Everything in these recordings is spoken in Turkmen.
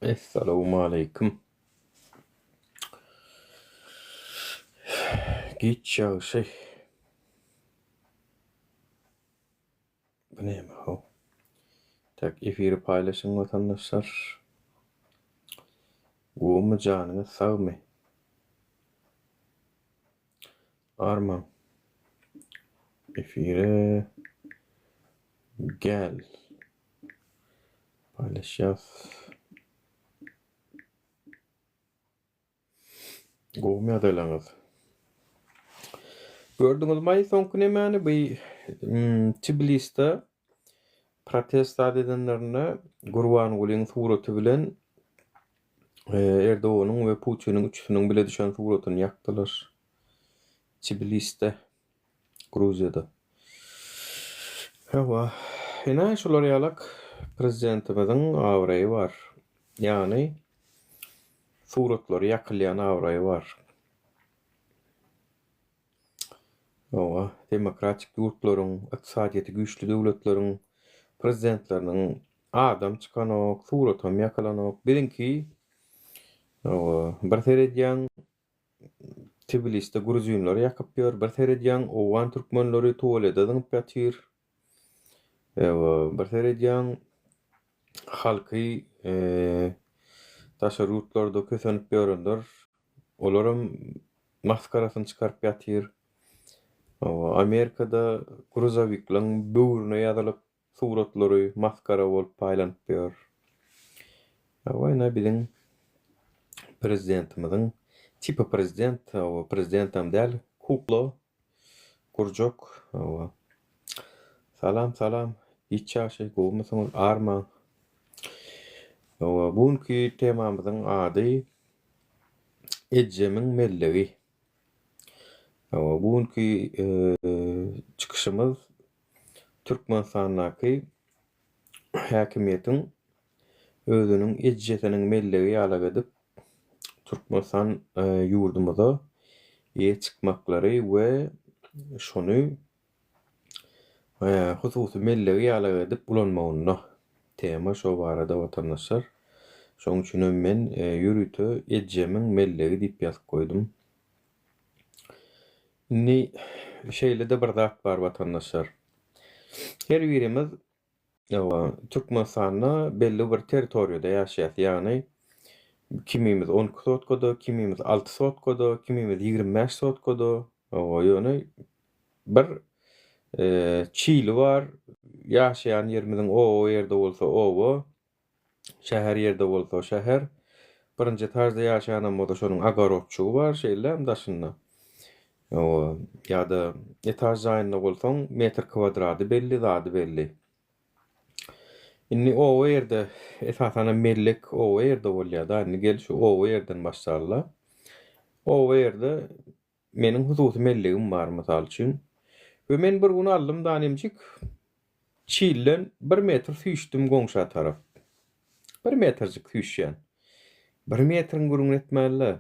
Essalawmaleýkim. Giç ýagşy. Bu näme how? Tak efiri paýlaşyň watandaşlar. Gowumy janyňyz sagmy? Armaň. Efire gel. Paýlaşýas. Gowumy ýagdaýlaryňyz? Gördüňizmaý soňky nemäni bu Tbilisde protest zat edenlerinde Gurbangulyň suraty bilen Erdoganyň we Putiniň üçüsiniň bile düşen suratyny ýakdylar. Tbilisde. Gruziýada. Hawa, ine şular ýalak prezidentimiziň abraýy bar. Ýagny suratlary ýakylýan abraýy bar. Hawa, demokratik ýurtlaryň, ykdysadyýeti güýçli döwletleriň prezidentleriniň adam çykanok, suratam ýakylanok. Biziňki hawa, bir seredýäň Tbilisde gruzinler ýakyp ýör, bir seredýäň owgan türkmenleri tuwalede zyňyp ýatyr. Ewa, bir seredýäň halky daşary ýurtlarda kösenip ýörenler, olaram maskarasyny çykaryp ýatyr. Hawa, Amerikada gruzowiklaň böwrüne ýazylyp Suratlary masgara bolup paýlanyp ýör. Hawa ine biziň prezidentimiziň tipa prezident hawa prezidentam däl kukla gurjak hawa. Salam salam giç ýagşy gowumysyňyz armaň. Hawa bu günki temamyzyň ady Ejemiň mellegi. Hawa bu günki çykyşymyz Türkmenistandaky häkimiýetiň özüniň ejesiniň mellegi ýalak edip, Türkmenistan ýurdumyza eýe çykmaklary we şony hususy mellegi ýalak edip ulanmagynda tema şo barada watandaşlar. Şonuň üçinem men ýörite ejemiň mellegi diýip ýazyp goýdum. Indi şeýle-de bir zat bar watandaşlar. Her birimiz Türkmenistanda belli bir territoriýada ýaşaýas. Ýagny kimimiz 12 sotkada, kimimiz 6 sotkada, kimimiz 25 sotkada. Ýöne bir çili bar. Ýaşaýan ýerimiziň oba ýerde bolsa oba, Şäher ýerde bolsa şäher. Birinji etažda ýaşaýanam bolsa şonuň ogorodçygy bar şeýle daşynda. Hawa, ýa-da etaž jaýynda bolsaň metr kwadrady belli, zady belli. Indi oba ýerde esasanam mellek oba ýerde bolýar-da. Indi gel şu oba ýerden başlaly-da. Oba ýerde Meniň hususy mellegim bar, mysal üçin. We men bir gün aldym danimjik çilden bir metr süýşdüm goňşa tarap. Bir metrjik süýşýän. Bir metriň gürrüňini etmäli-le.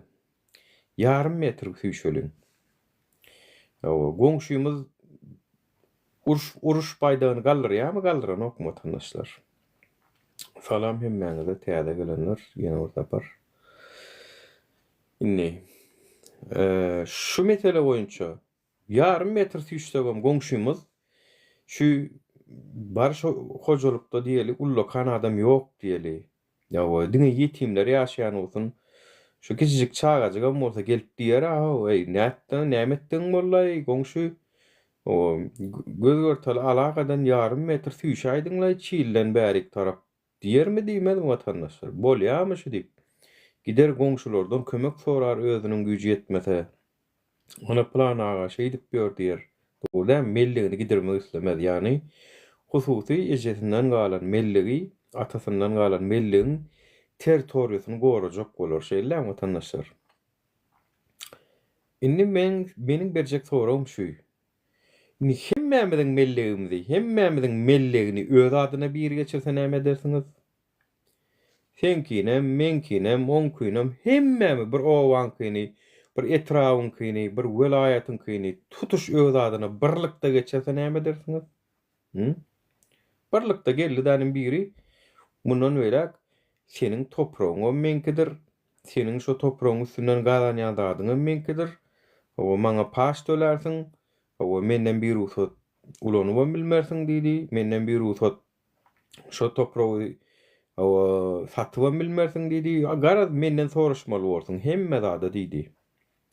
Ýarym metr süýşeliň. Hawa, goňşymyz uruş uruş baýdagyny galdyrýarmy, galdyranokmy watandaşlar? Salam hemmäňize täze gelenler ýene bir sapar. Indi, şu mesele boýunça ýarym metr süýşsegem goňşymyz şu bar şo hojalykda diýeli ullakan adam ýok diýeli. Ýa diňe ýetimler ýaşaýan bolsun. Şu kiçijik çagajygam bolsa gelip diýer-a, eý, nätdiň, näme etdigiň boldy-aý, goňşy? Göz-görtele alakadan ýarym metr süýşäýdiň-laý çilden bärik tarap Diýermi diýmezmi watandaşlar? Bolýamy şu diýip. Gider goňşulardan kömek sorar özüniň güýji ýetmese. Ana pylan aga şeýdip ýör diýer. Dogry dälmi? Mellegini gidirmek islemez. Ýagny hususy ejesinden galan mellegi, atasyndan galan mellegiň territoriýasyny gorajak bolar. Şeýle dälmi watandaşlar? Indi meň meniň berjek soragym şu. Indi hemmämiziň mellegimizi, hemmämiziň mellegini öz adyna biri geçirse näme edersiňiz? Seňkinem, meňkinem, oňkynem, hemmämi bir obaňkyny, bir etrabyňkyny, bir welaýatyňkyny tutuş öz adyna birlikde geçirse näme edersiňiz? Hı? Birlikde geldi dänim biri, mundan beýläk. Seniň topragyňam meňkidir, seniň şo topragyň üstünden gazanýan zadyňam meňkidir. Hawa, maňa paç tölärsiň, hawa, menden birugsat ulanybam bilmersiň diýdi. Menden birugsat şo topragy hawa, satybam bilmersiň diýdi. Garaz, menden soraşmaly borsuň hemme zada diýdi.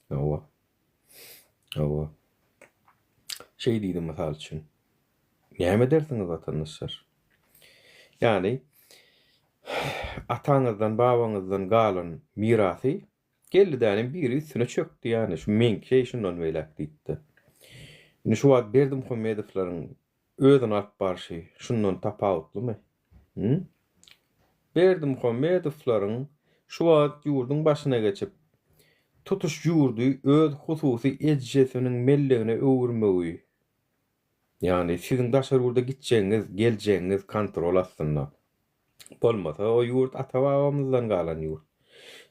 Hawa. Hawa. Şeý diýdi mysal üçin. Näme edersiňiz watandaşlar? Ýagny ataňyzdan, babaňyzdan galan mirasy geldi dänim biri üstüne çökdi ýagny şu meňki şundan beýläk diýipdi. Indi şu wagt Berdimuhamedowlaryň özüni alyp barşy şundan tapawutlymy? Hü? Berdimuhamedowlaryň şu wagt ýurduň başyna geçip, tutuş ýurdy öz hususy ejesiniň mellegine öwürmegi Ýagny siziň daşary ýurda gitjegiňiz, geljegiňiz kontrol astynda. Bolmasa o ýurt ata-babamyzdan galan ýurt.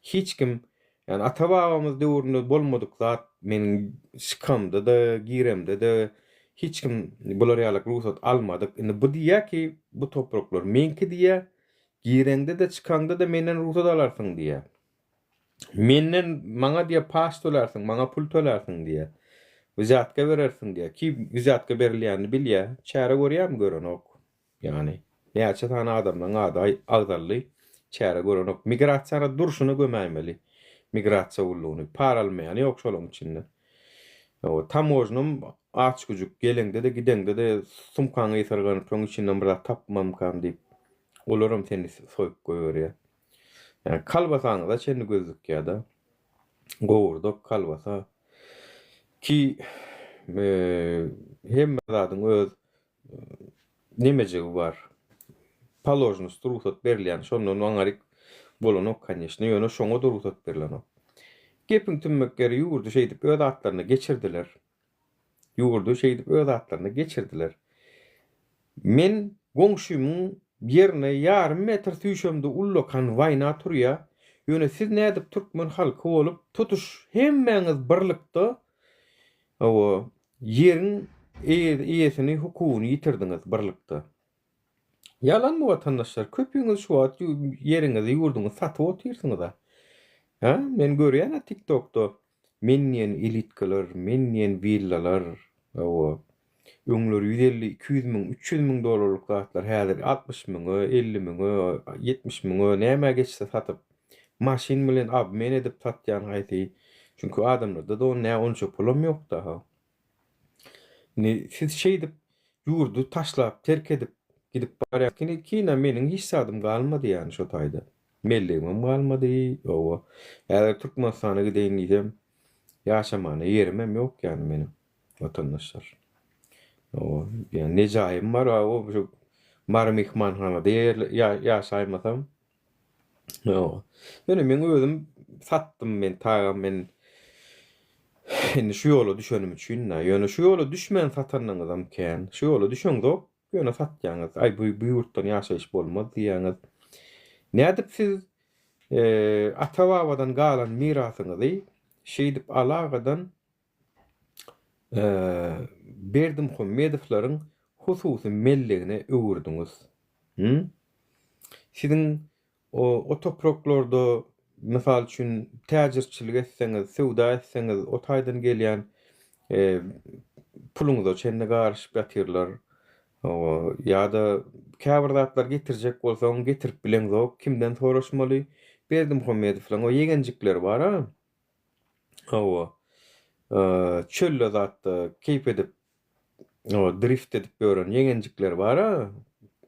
Hiç kim, ýagny ata-babamyz döwründe bolmadyk zat meniň çykamda-da, giremde-de hiç kim bular ýalak rugsat almadyk. Indi bu diýýär ki, bu topraklar meňki diýýär, gireňde-de, çykaňda-da menden rugsat alarsyň diýýär. Menden, maňa diýýär, paç tölärsiň, maňa pul tölärsiň diýýär. Wzýatka berersiň diýýär. Ki wzýatka berilýänini bilýär. Çäre görýärmi? Görenok. Ýagny, näçe sany adamlaryň ady agzaldy, çäre görenok. Migrasiýany durşuna gömäýmeli. Migrasiýa gullugyny. Para almaýany ýok şolaryň içinde. Hawa, tamožnam aç-güjük, geleňde-de, gideňde-de sumkaňy ysyrganyp, şoň içinden bir zat tapmamykam diýip, olaram seni soýup goýberýär. Ýa kalbasaňyza çenli göz dikýär-de. Gowurdak, kalbasa. Ki hemme zadyň öz nemejigi bar. Položnosty rugsat berilýän, şondan aňaryk bolanok koneçne, ýöne şoňa-da rugsat berilenok. Gepiň tümmek ýeri ýurdy şeýdip öz atlaryna geçirdiler. Ýurdy şeýdip öz atlaryna geçirdiler. Men goňşymyň ýerine ýarym metr süýşemde ullakan waýna turýa, ýöne siz nädip türkmen halky bolup tutuş hemmäňiz birlikde hawa ýeriň eýesini hukugyny ýitirdiňiz birlikde. Ýalanmy watandaşlar köpüňiz şu wagt ýeriňizi ýurduňyzy satyp otyrsyňyza. Hä men görýänä tiktokda men diýen elitkalar men diýen willalar hawa öňler 150 200 müň 300 müň dollarlyk zatlar häzir 60 müňe 50 müňe 70 müňe nämä geçse satyp maşyn bilen obmen edip satýan haýsy çünki adamlarda da nä onça pulam ýokda ha. Indi siz şeýdip ýurdy taşlap, terk edip gidip barýarsyňyz. Kina meniň hiç zadym galmady ýany şo taýda. Mellegimem galmady, oba. Häzir Türkmenistana gideýin diýsem, ýaşamana ýerimem ýok ýany meniň, watandaşlar. Oba, ýa ne jaýym bar, a o şu Mary myhmanhanada ýaşaýmasam, Ýok. Ýöne meň özüm satdym men tagam men indi şu ýola düşenim üçin-dä. Ýöne şu ýola düşmän satanyňyzam kän. Şu ýola düşeňzok, ýöne satýaňyz. Aý bu bu ýurtdan ýaşaýyş bolmaz diýýäňiz. Nädip siz ata-babadan galan mirasyňyzy şeýdip alagadan Berdimuhamedowlaryň hususy mellegine öwürdiňiz. Hü? Siziň o topraklarda, mysal üçin, täjirçilik etseňiz, söwda etseňiz, o taýdan gelýän puluňyza çenli garyşyp ýatyrlar. Ýa-da käbir zatlar getirjek bolsaň, getirip bileňzok, kimden soraşmaly? Berdimuhamedowlaryň o ýegenjikleri bar-a. Hawa. Çölde zatda keýp edip, hawa, drift edip ýören ýegenjikler bar-a.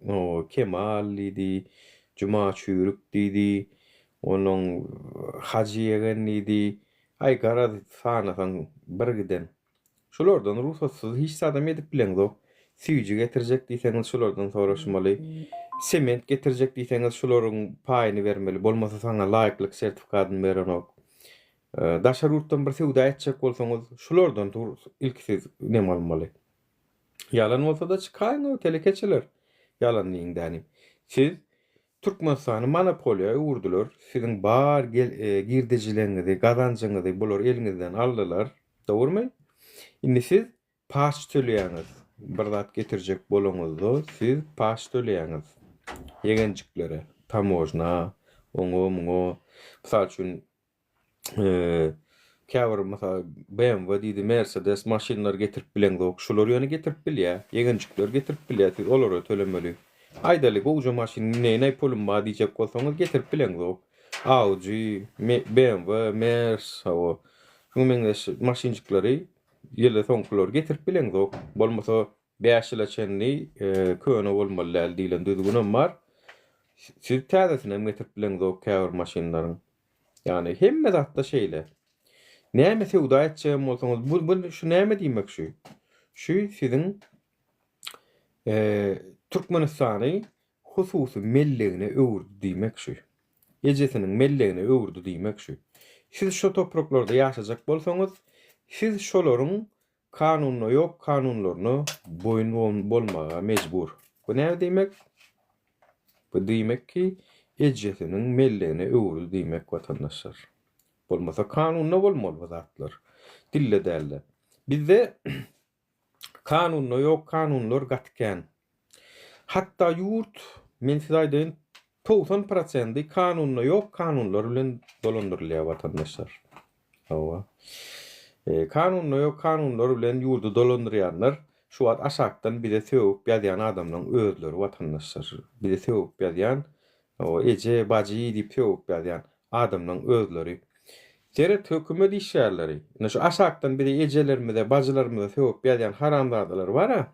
Hawa, Kemal diýdi, Juma çüýrük diýdi, onuň Hajy ýegen diýdi. Aý, garaz, sanasaň bir giden. Şulardan rugsatsyz hiç zadam edip bileňzok. Süýji getirjek diýseňiz şulardan soraşmaly. Sement getirjek diýseňiz şularyň paýyny bermeli. Bolmasa saňa laýyklyk sertifikadyny berenok. Daşary ýurtdan bir söwda etjek bolsaňyz şulardan ilki siz nem almaly. Ýalan bolsa-da çykaýyň-ow telekeçiler. Ýalan diýiň dänim. Siz Türkmenistany monopoliýa öwürdiler. Siziň bar girdejileňizi, gazanjyňyzy bular eliňizden aldylar. Dogrumy? Indi siz paç töleýäňiz. Bir zat getirjek bolaňyzda siz paç töleýäňiz. Ýegenjiklere, tamožna. Oňa, muňa. Mysal üçin, käbir mysal BMW diýdi, Mercedes maşynlary getirip bileňzok. Şular ýöne getirip bilýär. Ýegenjikler getirip bilýär. Siz olara tölemeli. Aýdaly, gowja maşyn müneýin-aý pulum bar diýjek bolsaňyz getirip bileňzok. Audi, BMW, Mers, hawa, şuňa meňzeş maşynjyklary ýyly soňkulary getirip bileňzok. Bolmasa 5 ýyla çenli köne bolmaly däl diýlen düzgünem bar. Siz täzesini hem getirip bileňzok käbir maşynlaryň. Ýagny hemme zatda şeýle. Näme söwda etjegem bolsaňyz, bu bu şu näme diýmek şu? Şu siziň Türkmenistany hususy mellegine öwürdi diýmek şu. Ejesiniň mellegine öwürdi diýmek şu. Siz şo topraklarda ýaşajak bolsaňyz, siz şolaryň kanunda ýok kanunlaryna boýun bolmaga mejbur. Bu näme diýmek? Bu diýmek ki, ejesiniň mellegine öwürdi diýmek watandaşlar. Bolmasa kanunda bolmaly bu zatlar. Dilde dälde. Bizde Kanunda ýok kanunlar gaty kän. Hatda ýurt, men size aýdaýyn, 90 prosendi kanunda ýok kanunlar bilen dolandyrylýar watandaşlar. Hawa. E, kanunda ýok kanunlar bilen ýurdy dolandyrýanlar şu wagt aşakdan bize sögüp ýazýan adamlaryň özleri watandaşlar. Bize sögüp ýazýan, o eje, bajy diýip sögüp ýazýan. Adamlaň özleri. Seret hökümet işgärleri. Ine şu aşakdan bizi ejelerimize, bajylarymyza sögüp ýazýan haramzadalar bar-a.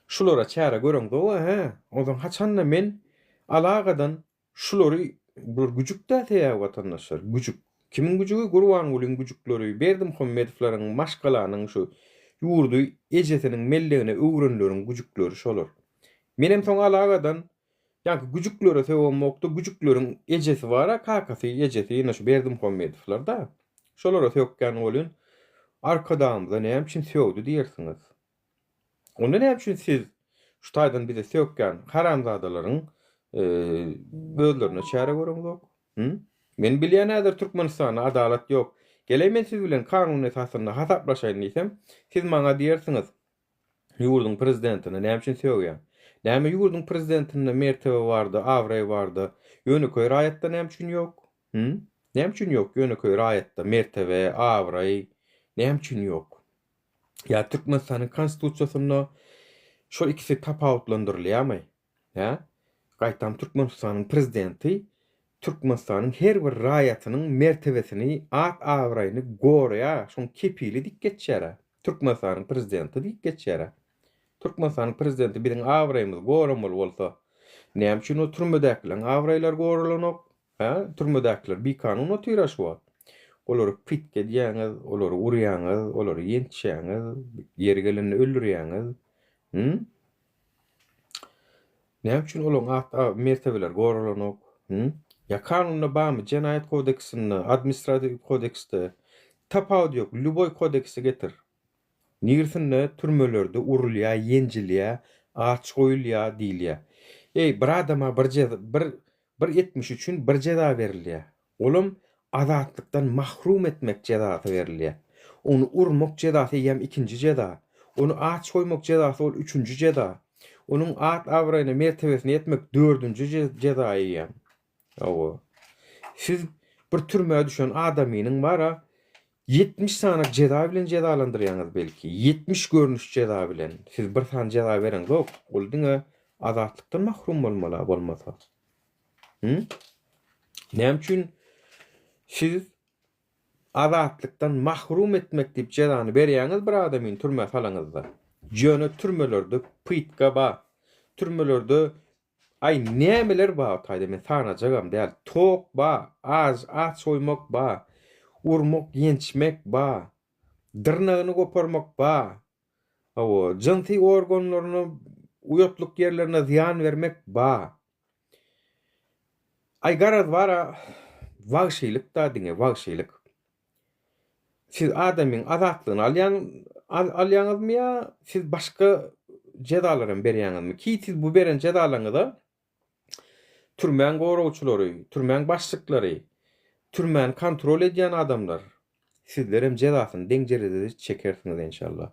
Şulara çäre göreňzog-a hä. Onsoň haçanda men alagadan şulary bular güjük-dä sebäbi watandaşlar, güjük. Kimiň güjügi? Gurbangulyň güjükleri, Berdimuhamedowlaryň maşgalanyň şu ýurdy ejesiniň mellegine öwrenleriň güjükleri şolar. Menem soň alagadan Ýaňky güjüklere sögemmokda güjükleriň ejesi bara kakasy ejesi ýene şu Berdimuhamedowlarda şolara sökýän welin Arkadagymyza näme üçin sögdi diýersiňiz. Onda näme üçin siz şu taýdan bize sökýän haramzadalaryň özlerine çäre göreňzok? Hü? Men bilýän häzir Türkmenistanda adalat ýok. Geleý men siz bilen kanun esasynda hasaplaşaýyn diýsem, siz maňa diýersiňiz, Ýurduň prezidentine näme üçin sögýäň? Näme ýurduň prezidentinde mertebe barda, abraý barda, ýönekeý raýatda näme üçin ýok? Hü? Näme üçin ýok ýönekeý raýatda mertebe, abraý näme üçin ýok? Ýa Türkmenistanyň konstitusiýasynda şol ikisi tapawutlandyrylýarmy? Hä? Gaýtam Türkmenistanyň prezidenti Türkmenistanyň her bir raýatynyň mertebesini, at-abraýyny goraýar, şoň kepili diýip geçýär-ä. Türkmenistanyň prezidenti diýip geçýär-ä. Türkmenistanyň prezidenti biziň abraýymyzy goramaly bolsa, näme üçin o türmedäkileriň abraýlary goralanok? Hä? Türmedäkiler bikanun otyr-a şu wagt. Olary pytga edýäňiz, olary urýaňyz, olary ýençýäňiz, ýeri gelende öldürýäňiz. Hü? Näme üçin olaryň at mertebeleri goralanok? Hü? Ýa kanunda barmy, jenaýat kodeksinde, administratiw kodeksde? Tapawudy ýok, lýuboý kodeksi getir. Nirsinde türmelerde urulýar, ýenjilýär, aç goýulýar diýilýär. Eý, bir adama bir jeza, bir bir etmiş üçin bir jeza berilýär. Olam azatlykdan mahrum etmek jezasy berilýär. Ony urmak jezasy eýýäm ikinji jeza. Ony aç goýmak jezasy ol üçünji jeza. Onuň at-abraýyna, mertebesine ýetmek dördünji jeza eýýäm. Hawa. Siz bir türmä düşen adamynyň bar-a, 70 sany jeza bilen jezalandyrýaňyz belki. 70 görnüş jeza bilen. Siz bir sany jeza bereňzok. Ol diňe azatlykdan mahrum bolmaly-a bolmasa. Hı? Näme üçin siz azatlykdan mahrum etmek diýip jezany berýäňiz bir adamyny türmä salaňyzda? Ýöne türmelerde pytka bar. Türmelerde aý nämeler bar o taýda men sanajagam däl. Tok bar, aç aç goýmak bar, urmak, ýençmek bar, dyrnagyny goparmak bar. Hawa, jynsy organlaryna, uýatlyk ýerlerine zyýan bermek bar. Aý garaz bara wagşylyk-da diňe wagşylyk. Siz adamyň azatlygyny alýan alýaňyzmy ýa siz başga jezalaram berýäňizmi? Ki siz bu beren jezalaryňyza Türmäň goragçylary, türmäň başlyklary, türmäni kontrol edýän adamlar, sizlerem jezasyny deň jerejede çekersiňiz enşalla.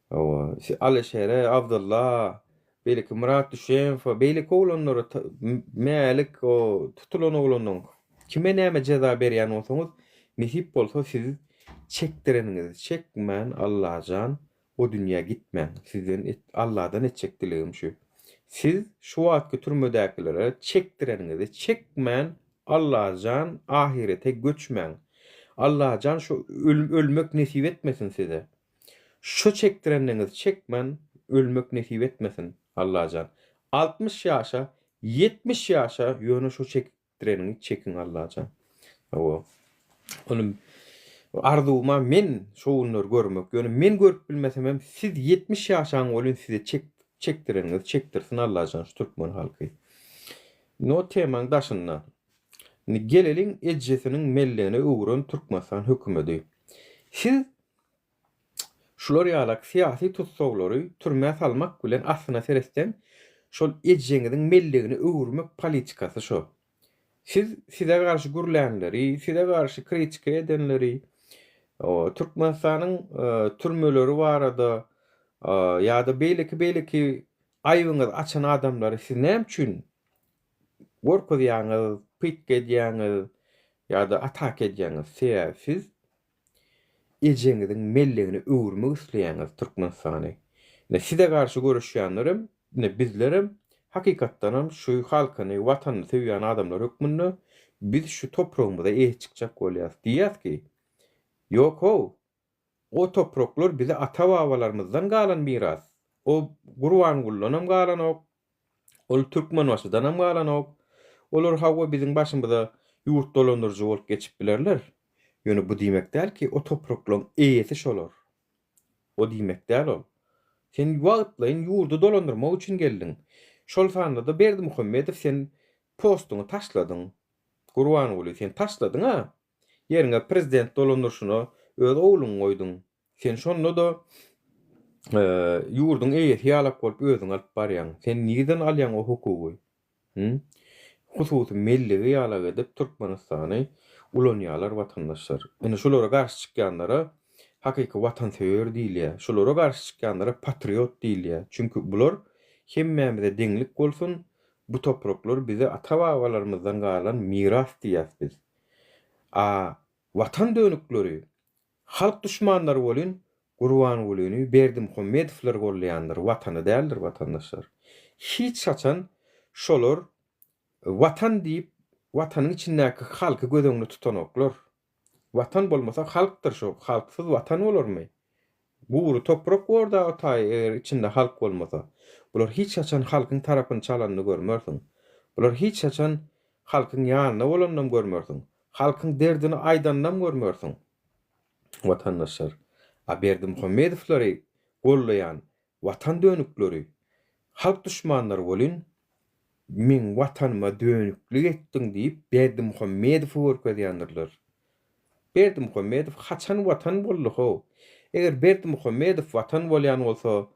Hawa, Alyşere, Abdylla, Beýleki Myrat Düşemowa, beýleki oglanlara Mälik o tutulan oglanlaň kime näme jeza berýän bolsaňyz, nesip bolsa siz çekdireniňizi çekmän Allajan o dünýä gitmäň. Sizden Alladan etjek dilegim şu. Siz şu wagtky türmedäkilere çekdireniňizi çekmän Allajan ahyrete göçmäň. Allajan şu ölmek nesip etmesin size. Şu çekdirenligiňizi çekmän ölmek nesip etmesin Allajan. 60 ýaşa, 70 ýaşa ýöne şu çekdireniňi çekiň Allajan. Hawa. Ony arzuwma men şo günleri görmek. Ýöne men görüp bilmesemem siz 70 ýaşaň welin size çek çekdireniňizi çekdirsin Allajan şu türkmen halky. No temaň daşynda. Indi geleliň ejesiniň mellegine öwüren Türkmenistan hökümedi. Siz şular ýalak syýasy tussaglary türmä salmak bilen aslyna seretseň şol ejeňiziň mellegine öwürmek politikasy şo. Siz size garşy gürlänleri, size garşy kritika edenleri, Türkmenistanyň türmeleri barada ýa-da beýleki-beýleki aýbyňyzy açan adamlary siz näme üçin gorkuzýaňyz, pytga edýäňiz ýa-da ataka edýäňiz? Sebäbi siz ejeňiziň mellegine öwürmek isleýäňiz Türkmenistany. Ine size garşy göreşýänlerem, ine bizlerem hakykatdanam şu halkyny, watanyny söýýän adamlar hökmünde biz şu topragymyza eýe çykjak bolýas. Diýýäs ki, ýok-how, o topraklar bize ata-babalarymyzdan galan miras. O Gurbangulydanam galanok, Ol Türkmenbaşydanam galanok. Olar hawa biziň başymyza ýurt dolandyryjy bolup geçip bilerler. Ýöne bu diýmek däl ki, o topraklaryň eýesi şolar. O diýmek däl ol. Sen wagtlaýyn ýurdy dolandyrmak üçin geldiň. Şol sanda-da Berdimuhamedow sen postuňy taşladyň. Gurbanguly sen taşladyň-a. Ýeriňe prezident dolandyryşyna öz ogluňy goýduň. Sen şonda-da ýurduň eýesi ýalak bolup özüňi alyp barýaň. Sen nirden alýaň o hukugy? Hü? Hususy melligi ýalak edip Türkmenistany ulanýarlar watandaşlar. Ine şulara garşy çykýanlara hakyky watansöýer diýilýär. Şulara garşy çykýanlara patriot diýilýär. Çünki bular hemmämize deňlik bolsun, bu topraklar bize ata-babalarymyzdan galan miras diýýäs biz. A watan dönükleri Halk duşmanlary welin Gurbangulyny Berdimuhamedowlar goldaýandyr watany däldir watandaşlar. Hiç haçan şolar watan diýip watanyň içindäki halky göz öňüne tutanoklar. Watan bolmasa halkdyr şo halksyz watan bolarmy? Gury toprak borda o taýy eger içinde halk bolmasa. Bular hiç haçan halkyň tarapyny çalanyny görmersiň. Bular hiç haçan halkyň ýanynda bolanynam görmersiň. Halkyň derdini aýdanynam görmersiň. Watandaşlar, a Berdimuhamedowlary gollaýan watan dönükleri, halk duşmanlary welin, meň watanyma dönüklik etdiň diýip Berdimuhamedowy görkezýändirler. Berdimuhamedow haçan watan boldy how? Eger Berdimuhamedow watan bolýan bolsa,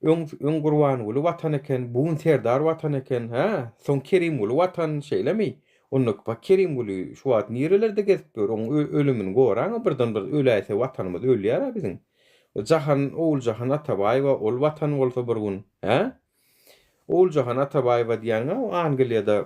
Öň öň Gurbanguly watan eken, bu gün Serdar watan eken, hä? Soň Kerimguly watan, şeýlemi? Onda bak Kerimguly şu wagt nirelerde gezip ýör, oň ölümini goraň-a birden bir öläýse watanymyz ölýär-ä biziň. Jahan, Oguljahan Atabaýewa ol watan bolsa bir gün, hä? Oguljahan Atabaýewa diýýäniň-ä o Angliýada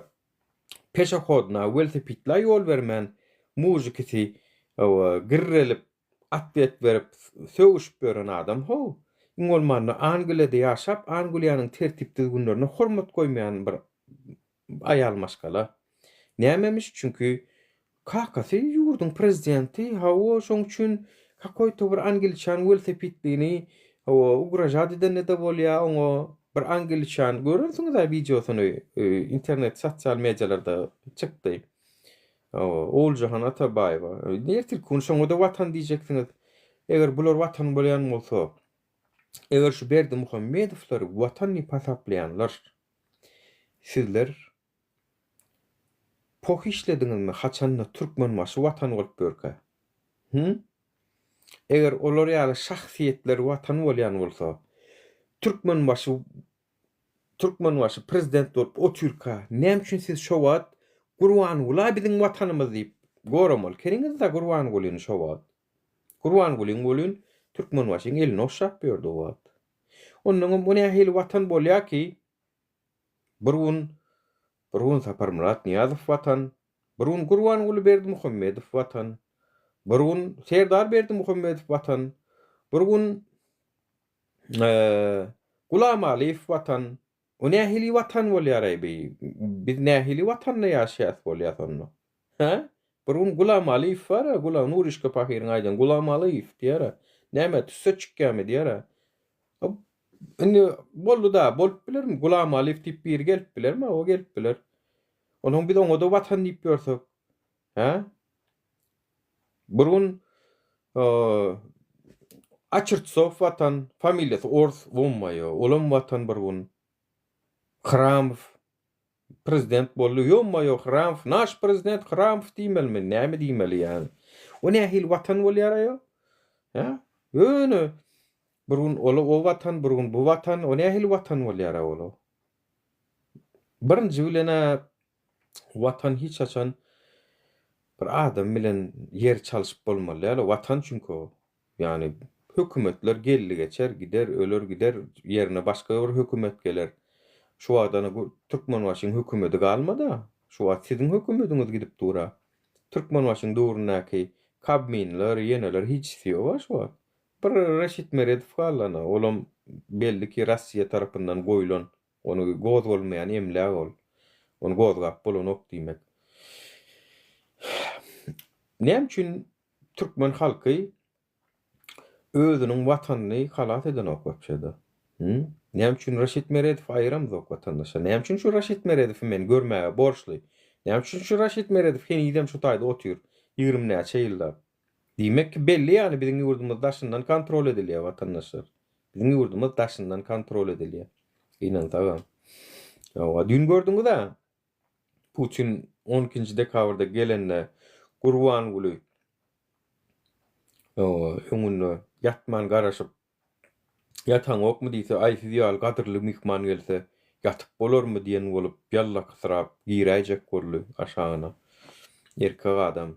peşehodna, welosipedlä ýol bermän mužikisi hawa girrelip Atwet berip sögüşip ýören adam how. Iň bolmanda Angliýada ýaşap Angliýanyň tertip düzgünlerine hormat goýmaýan bir aýal maşgala. Nämemiş çünki kakasy ýurduň prezidenti hawa şoň üçin kakoýto bir angliçan welosipedlini hawa ugražat edende-de bolýa oňa bir angliçan görensiňiz-ä wideosyny internet sosial medialarda çykdy. Hawa, Oguljahan Atabaýewa. Ertirki gün şoňa-da Watan diýjeksiňiz. Eger bular Watan bolýan bolsa, eger şu Berdimuhamedowlary Watan diýip hasaplaýanlar, sizler poh işlediňizmi haçanda Türkmenbaşy Watan bolup ýörkä? Hü? Eger olar ýaly şahsyýetler Watan bolýan bolsa, Türkmenbaşy Türkmenbaşy prezident bolup otyrka näme üçin siz şo wagt Gurbangula biziň watanymyz diýip goramaly ekeniňizda Gurbangulyny şo wagt. Gurbangulyň welin Türkmenbaşyň elini ogşap ýördi o wagt. Onnoňam o nähili watan bolýa ki, bir gün, bir gün Saparmyrat Nyýazow watan, bir gün Gurbanguly Berdimuhamedow watan, bir gün Serdar Berdimuhamedow watan, bir gün Gulamalyýew watan, O nähili watan bolýaraý bi? Biz nähili watanda ýaşaýas bolýas onda? Hä? Bir gün Gulamalyýew bar-a, Gula, Nuryşka pahyryň aýdan Gulamalyýew diýer-ä. Näme, tüsse çykýamy diýer-ä. Indi boldy-da, bolup bilermi? Gulamalyýew diýip biri gelip bilermi? Hawa, gelip biler. Onsoň biz oňa-da watan diýip ýörsek. Hä? Bir gün Açyrtsow watan, familiýasy ors, wommaýo, olam watan bir gün. Hramow prezident boldy, ýommaýo Hramow, naş prezident Hramow diýmelimi, näme diýmeli ýa? O nähili watan bolýar-aý o? Hä? Ýöne bir gün ol o watan, bir gün bu watan, o nähili watan bolýar-a ol? Birinji bilen-ä Watan hiç haçan bir adam bilen ýer çalşyp bolmaly däl. Watan çünki o. Ýagny hökümetler geldi geçer, gider, öler gider, ýerine başga bir hökümet geler. Şu wagt ana Türkmenbaşyň hökümedi galmada. Şu wagt siziň hökümediňiz gidip dur-a. Türkmenbaşyň döwründäki Kabminler, ýeneler hiçisi ýog-a şu wagt. Bir Reşit Meredow galdy ana, olam belli ki Rossiýa tarapyndan goýlan Ony gozgalmaýan emläk ol. Ony gozgap bolanok diýmek. Näme üçin türkmen halky özüniň watanyny halas edenok wapşeda? Hü? Näme üçin Raşid Meredowy aýyramzok watandaşlar? Näme üçin şu Raşid Meredowy men görmäge borçly? Näme üçin şu Raşid Meredow henizem şu taýda otyr 20 näçe ýyllap? Diýmek ki belli ýaly biziň ýurdumyz daşyndan kontrol edilýär watandaşlar. Biziň ýurdumyz daşyndan kontrol edilýär. Gynansagam. Hawa düýn gördüňiz-ä Putin on ikinji dekabrda gelende Gurbanguly öňünde ýatman garaşyp Ýataňokmy diýse, aý siz ýaly gadyrly myhman gelse, ýatyp bolarmy diýen bolup, ýallakysyrap giräýjek boldy aşagyna. Erkek adam,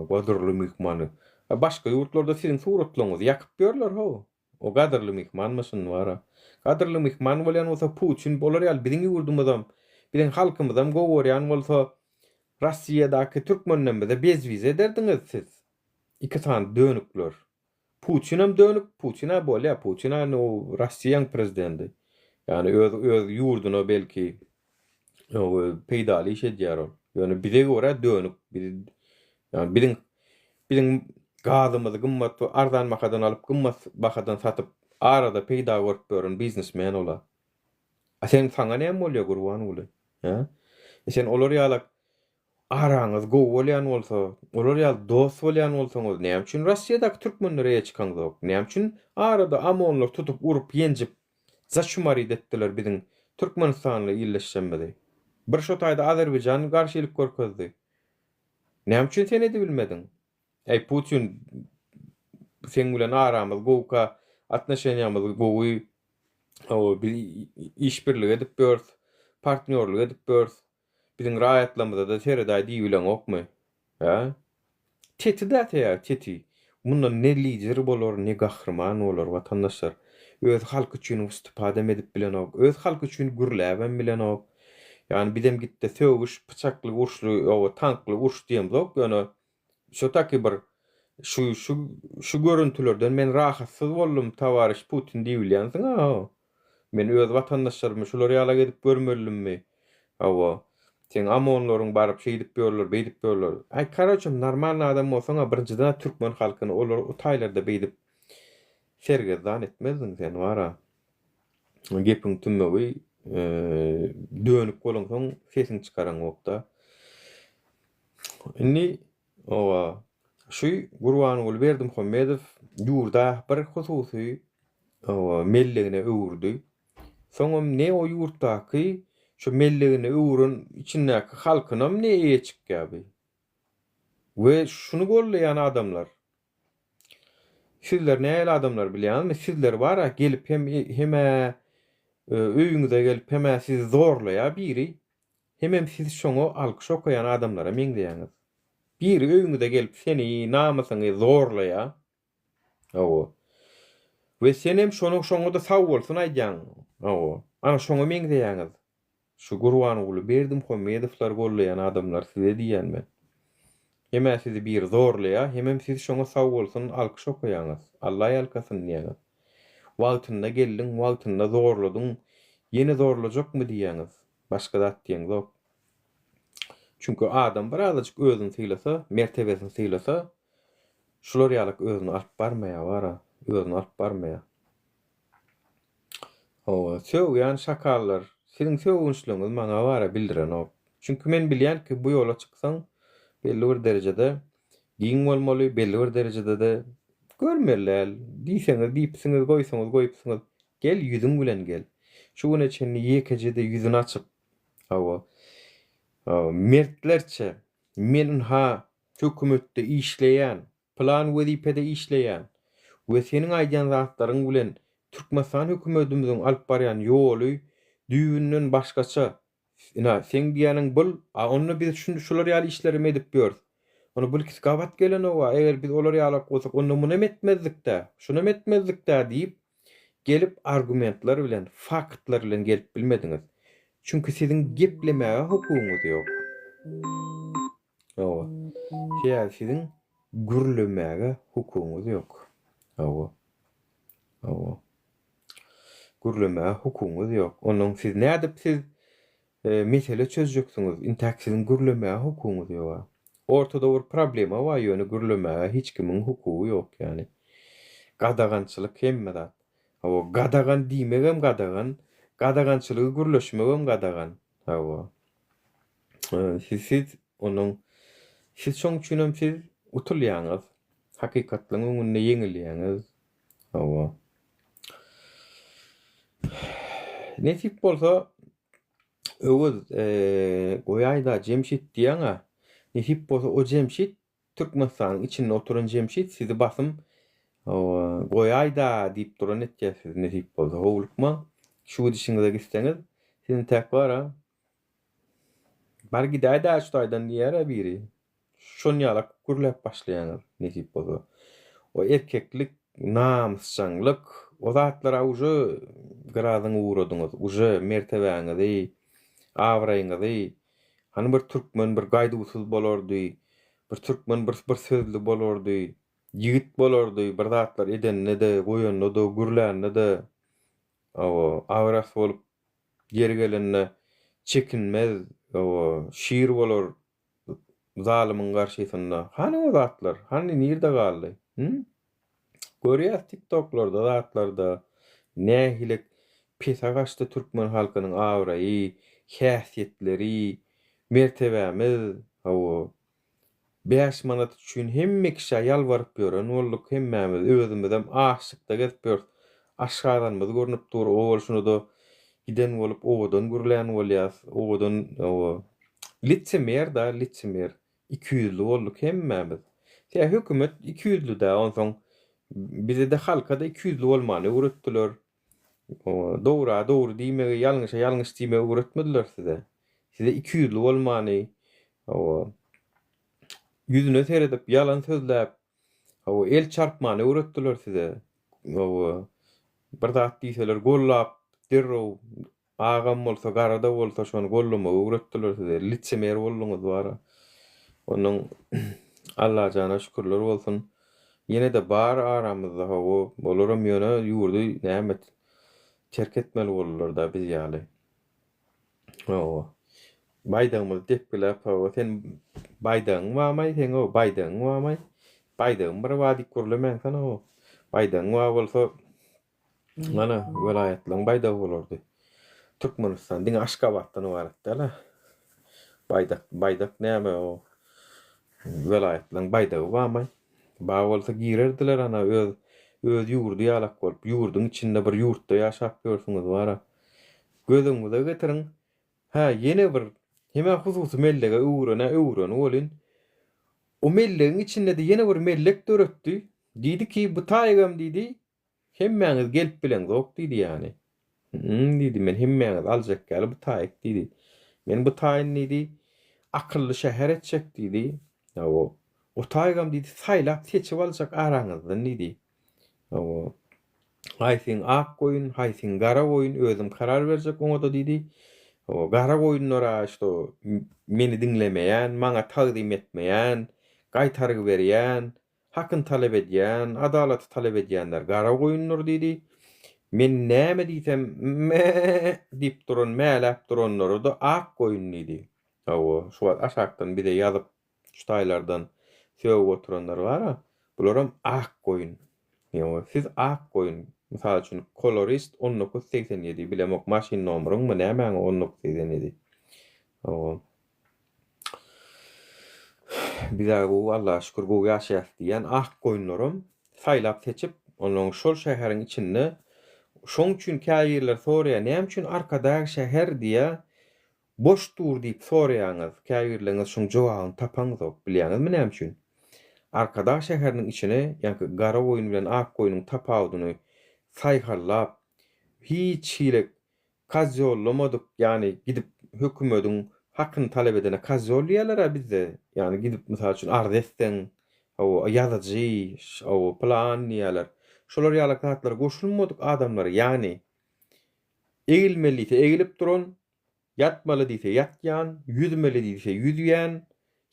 gadyrly myhman. A başga ýurtlarda siziň suratlaryňyzy ýakyp ýörler how. O gadyrly myhmanmyşyn bar-a. Gadyrly myhman bolýan bolsa Putin bolar ýaly biziň ýurdumyzam, biziň halkymyzam gowy görýän bolsa, Rossiýadaky türkmenlerimize bezwiza ederdiňiz siz. Iki sany dönükler. Putinem dönük, Putin-ä bolýa, Putin-ä indi o Rossiýaň prezidenti. Ýagny öz öz ýurduna belki peýdaly iş edýär ol. Ýöne bize görä dönük. Biz ýagny biziň biziň gazymyzy gymmat arzan bahadan alyp gymmat bahadan satyp arada peýda görüp ýören biznesmen ol-a. A sen saňa näme bolýa Gurbanguly? Hä? E sen olar ýalak Araňyz gowy bolýan bolsa, olar ýaly dost bolýan bolsaňyz, näme üçin Rossiýadaky türkmenlere eýe çykaňzok? Näme üçin arada OMON-lar tutup, urup, ýenjip, zaçumarit etdiler biziň türkmenistanly ildeşlerimizi? Bir şo taýda Azerbaýjan garşylyk görkezdi. Näme üçin sen edibilmediň? Äý Putin seň bilen aramyz gowuka, atnoşeniýamyz gowy, hawa biz işbirlik edip ýörüs, partnýorlyk edip ýörüs. Biziň raýatlarymyzada seredaý diýibileňokmy? Hä? Teti dä sebäbi teti. Mundan ne lider bolar, ne gahryman bolar watandaşlar. Öz halky üçin wystupadam edip bilenok, öz halky üçin gürläbem bilenok. Ýagny bizem gitde sögüş, pyçakly urşly, ýoga tankly uruş diýemzok, ýöne Şu taki bir şu şu şu görüntülerden men rahatsyz boldum towariş Putin diýibilýänsiň a. Men öz watandaşlarymy şular ýalak edip görmelidimmi? Hawa. Seň OMON-laryň baryp şeýdip ýörler, beýdip ýörler. Aý karoçe normalny adam bolsaň-a birinjiden-ä türkmen halkyny olar o taýlarda beýdip sergezdan etmezdiň sen bar-a. Gepiň tümmegi dönük bolaňsoň sesiňi çykaraňok-da. Indi oba şu Gurbanguly Berdimuhamedow ýurda bir hususy oba mellegine öwürdi. Soňam ne o ýurtdaky şu mellegine öwüren içindäki halkynam ne eýe çykýar bi. We şuny gollaýan adamlar. Sizler nähili adamlar bilýäňizmi? Sizler bara gelip hem hemä öýüňize gelip hemä sizi zorlaýar biri. Hemem siz şoňa alkyş okaýan adamlara meňzeýäňiz. Biri öýüňize gelip seni, namysyňy zorlaýa. Hawa. We senem şonuň şoňa-da sag bolsun aýdýaň. Hawa. Ana şoňa meňzeýäňiz. Şu Gurbanguly Berdimuhamedowlary gollaýan adamlar size diýýän men. Hem-ä sizi biri zorlaýar, hemem siz şoňa sag bolsun alkyş okaýaňyz. Alla ýalkasyn diýýäňiz. Wagtynda geldiň, wagtynda zorladyň, ýene zorlajakmy diýýäňiz. Başga zat diýeňzok. Çünki adam birazajyk özüni sylasa, mertebesini sylasa, şular ýalak özüni alyp barmaýar wara, özüni alyp barmaýar. Hawa, sögýän şakallar, siziň sögünçligiňiz maňa bara bildirenok. Çünki men bilýän ki, bu ýola çyksaň, belli bir derejede giň bolmaly, belli bir derejede-de görmeli däl. Diýseňiz diýipsiňiz, goýsaňyz goýupsyňyz. Gel, ýüzüň bilen gel. Şu güne çenli ýekeje-de ýüzüni açyp, hawa, mertlerçe, men ynha hökümetde işleýän, pylan wezipede işleýän we seniň aýdýan zatlaryň bilen Türkmenistan hökümetimiziň alyp barýan ýoly düýbünden başgaça, ynha, seň diýýäniň bul, a onda biz şuny şular ýaly işlerem edip ýörüs. Onda bul ikisi gabat gelenoga, eger biz olar ýalak bolsak, onda munam etmezdik-dä, şunam etmezdik-dä diýip, gelip argumentler bilen, faktlar bilen gelip bilmediňiz. Çünki siziň geplemäge hukugyňyz ýok. Hawa. Sebäbi siziň gürlemäge hukugyňyz ýok. Hawa. Hawa. Gürlemäge hukugyňyz ýok. Onnoň siz nädip siz mesele çözjeksiňiz? Intäk siziň gürlemäge hukugyňyz ýoga. Ortada bir problema bar, ýöne gürlemäge hiç kimiň hukugy ýok ýaly. Gadagançylyk hemme zat. Hawa, gadagan diýmegem gadagan, gadagançylygy gürleşmegem gadagan. Hawa. Siz siz onuň siz şoň üçinem siz utulýaňyz. Hakykatlyň öňünde ýeňilýäňiz. Hawa. Nesip bolsa Öwez goýaýda Jemşit diýýäň-ä. Nesip bolsa o Jemşit Türkmenistanyň içinde oturan Jemşit sizi basym goýaýda diýip duran etýär sizi nesip bolsa howlukmaň. Şu gidişiňize gitseňiz siz intäk bar-a Bar gidäýdä şu taýdan diýýär-ä biri. Şonýalak gürläp başlaýaňyz nesip bolsa. O erkeklik, namysjaňlyk, o zatlara uje gyrazyň ugradyňyz, uje mertebäňizi, abraýyňyzy. Hany bir türkmen bir gaýduwsyz bolardy, bir türkmen bir bir sözli bolardy, ýigit bolardy, bir zatlar edende-de, goýanda-da, gürlände-de, hawa, agras bolup Ýeri gelende çekinmez, hawa, şir bolar zalymyň garşysynda. Hany o zatlar? Hany nirde galdy? Hü? Görýäs tiktoklarda zatlarda nähili pese gaçdy türkmen halkynyň abraýy, häsiýetleri, mertebämiz, hawa. Bäş manat üçin hemme kişä ýalbaryp ýören bolduk hemmämiz, özümizem açlykda gezip ýörüs. Aşgazanymyz görnüp dur, o bolşuna-da giden bolup owadan gürlän bolýas, owadan oba. Lisemer-da, lisemer. Ikiýüzli bolduk hemmämiz. Tä hökümet ikiýüzli-dä, onsoň bize-de halka-da ikiýüzli bolmany öwretdiler. Dowra dogry diýmegi, ýalňyşa ýalňyş diýmegi öwretmediler size. Size ikiýüzli bolmany, hawa, ýüzüne seredip ýalan sözläp, hawa, el çarpmany öwretdiler size. Hawa, bir zat diýseler gollap, derrew Agam bolsa garada bolsa şony gollamagy öwretdiler size. Lisemer bolduňyz bara. Ondan Allajana şükürler bolsun. Ýene-de bar aramyzda hawa olaram ýöne ýurdy näme terk etmeli boldularda biz ýaly. Hawa. Baýdagymyzy depgiläp hawa sen baýdagyň barmaý seň o baýdagyň barmaý. Baýdagym bir bar diýip gürlemäňsene o. Baýdagyň bar bolsa Mana, welaýatlaryň baýdagy bolardy. Türkmenistan diňe Aşgabatdan ybarat däl-ä. Baýdak, baýdak näme o? Welaýatlaryň baýdagy barmy? Bar bolsa girerdiler ana öz öz ýurdy ýalak bolup, ýurduň içinde bir ýurtda ýaşap ýörsüňiz bar-a. Göz öňüňize getiriň, hä, ýene bir hemä hususy mellege öwüren-ä öwüreni welin, o mellegiň içinde-de ýene bir mellek döretdi. Diýdi ki, bu taýygam diýdi, Hemmäňiz gelip bileňzok diýdi ýany. Hüm diýdi, men hemmäňizi aljak ýaly bu taýyk diýdi. Men bu taýyny diýdi, akylly şäher etjek diýdi. Hawa, o taýygam diýdi, saýlap seçip aljak araňyzdan diýdi. Hawa. Haýsyň ak goýun, haýsyň gara goýun, özüm karar berjek oňa-da diýdi. O gara goýunlar-a şo meni diňlemeýän, maňa tagzym etmeýän, gaýtargy berýän, hakyny talap edýän, adalaty talap edýänler gara goýundyr diýdi. Men näme diýsem, me-e diýip duran, mäläp duranlara-da ak goýun diýdi. Hawa, şu wagt aşakdan bize ýazyp Şu taýlardan sögüp oturanlar bar-a, bularam ak goýun. Ýoga, siz ak goýun. Mysal üçin, kolorist 1987, bilemok, maşyn nomeryňmy, nämäň o 1987. Hawa. Biz-ä gowy, Allaha şükür, gowy ýaşaýas diýýän ak goýunlaram saýlap-seçip, onnoň şol şäheriň içinde, şoň üçin käbirleri soraýar, näme üçin Arkadag şäher diýýär, Boş dur diýip soraýaňyz, käbirleriňiz şuň jogabyny tapaňzok, bilýäňizmi näme üçin? Arkadag şäheriniň içine ýaňky gara goýun bilen ak goýnuň tapawudyny saýhallap, hiç hili kozýollamadyk, ýagny gidip hökümediň hakyny talap edene kozýol diýýärler-ä bizde, ýagny gidip mysal üçin arz etseň, hawa, ýazyjy, hawa, pylan diýýärler. Şolar ýaly zatlara goşulmadyk adamlary, ýagny egilmeli diýse egilip duran, Ýatmaly diýse ýatýan, ýüzmeli diýse ýüzýän,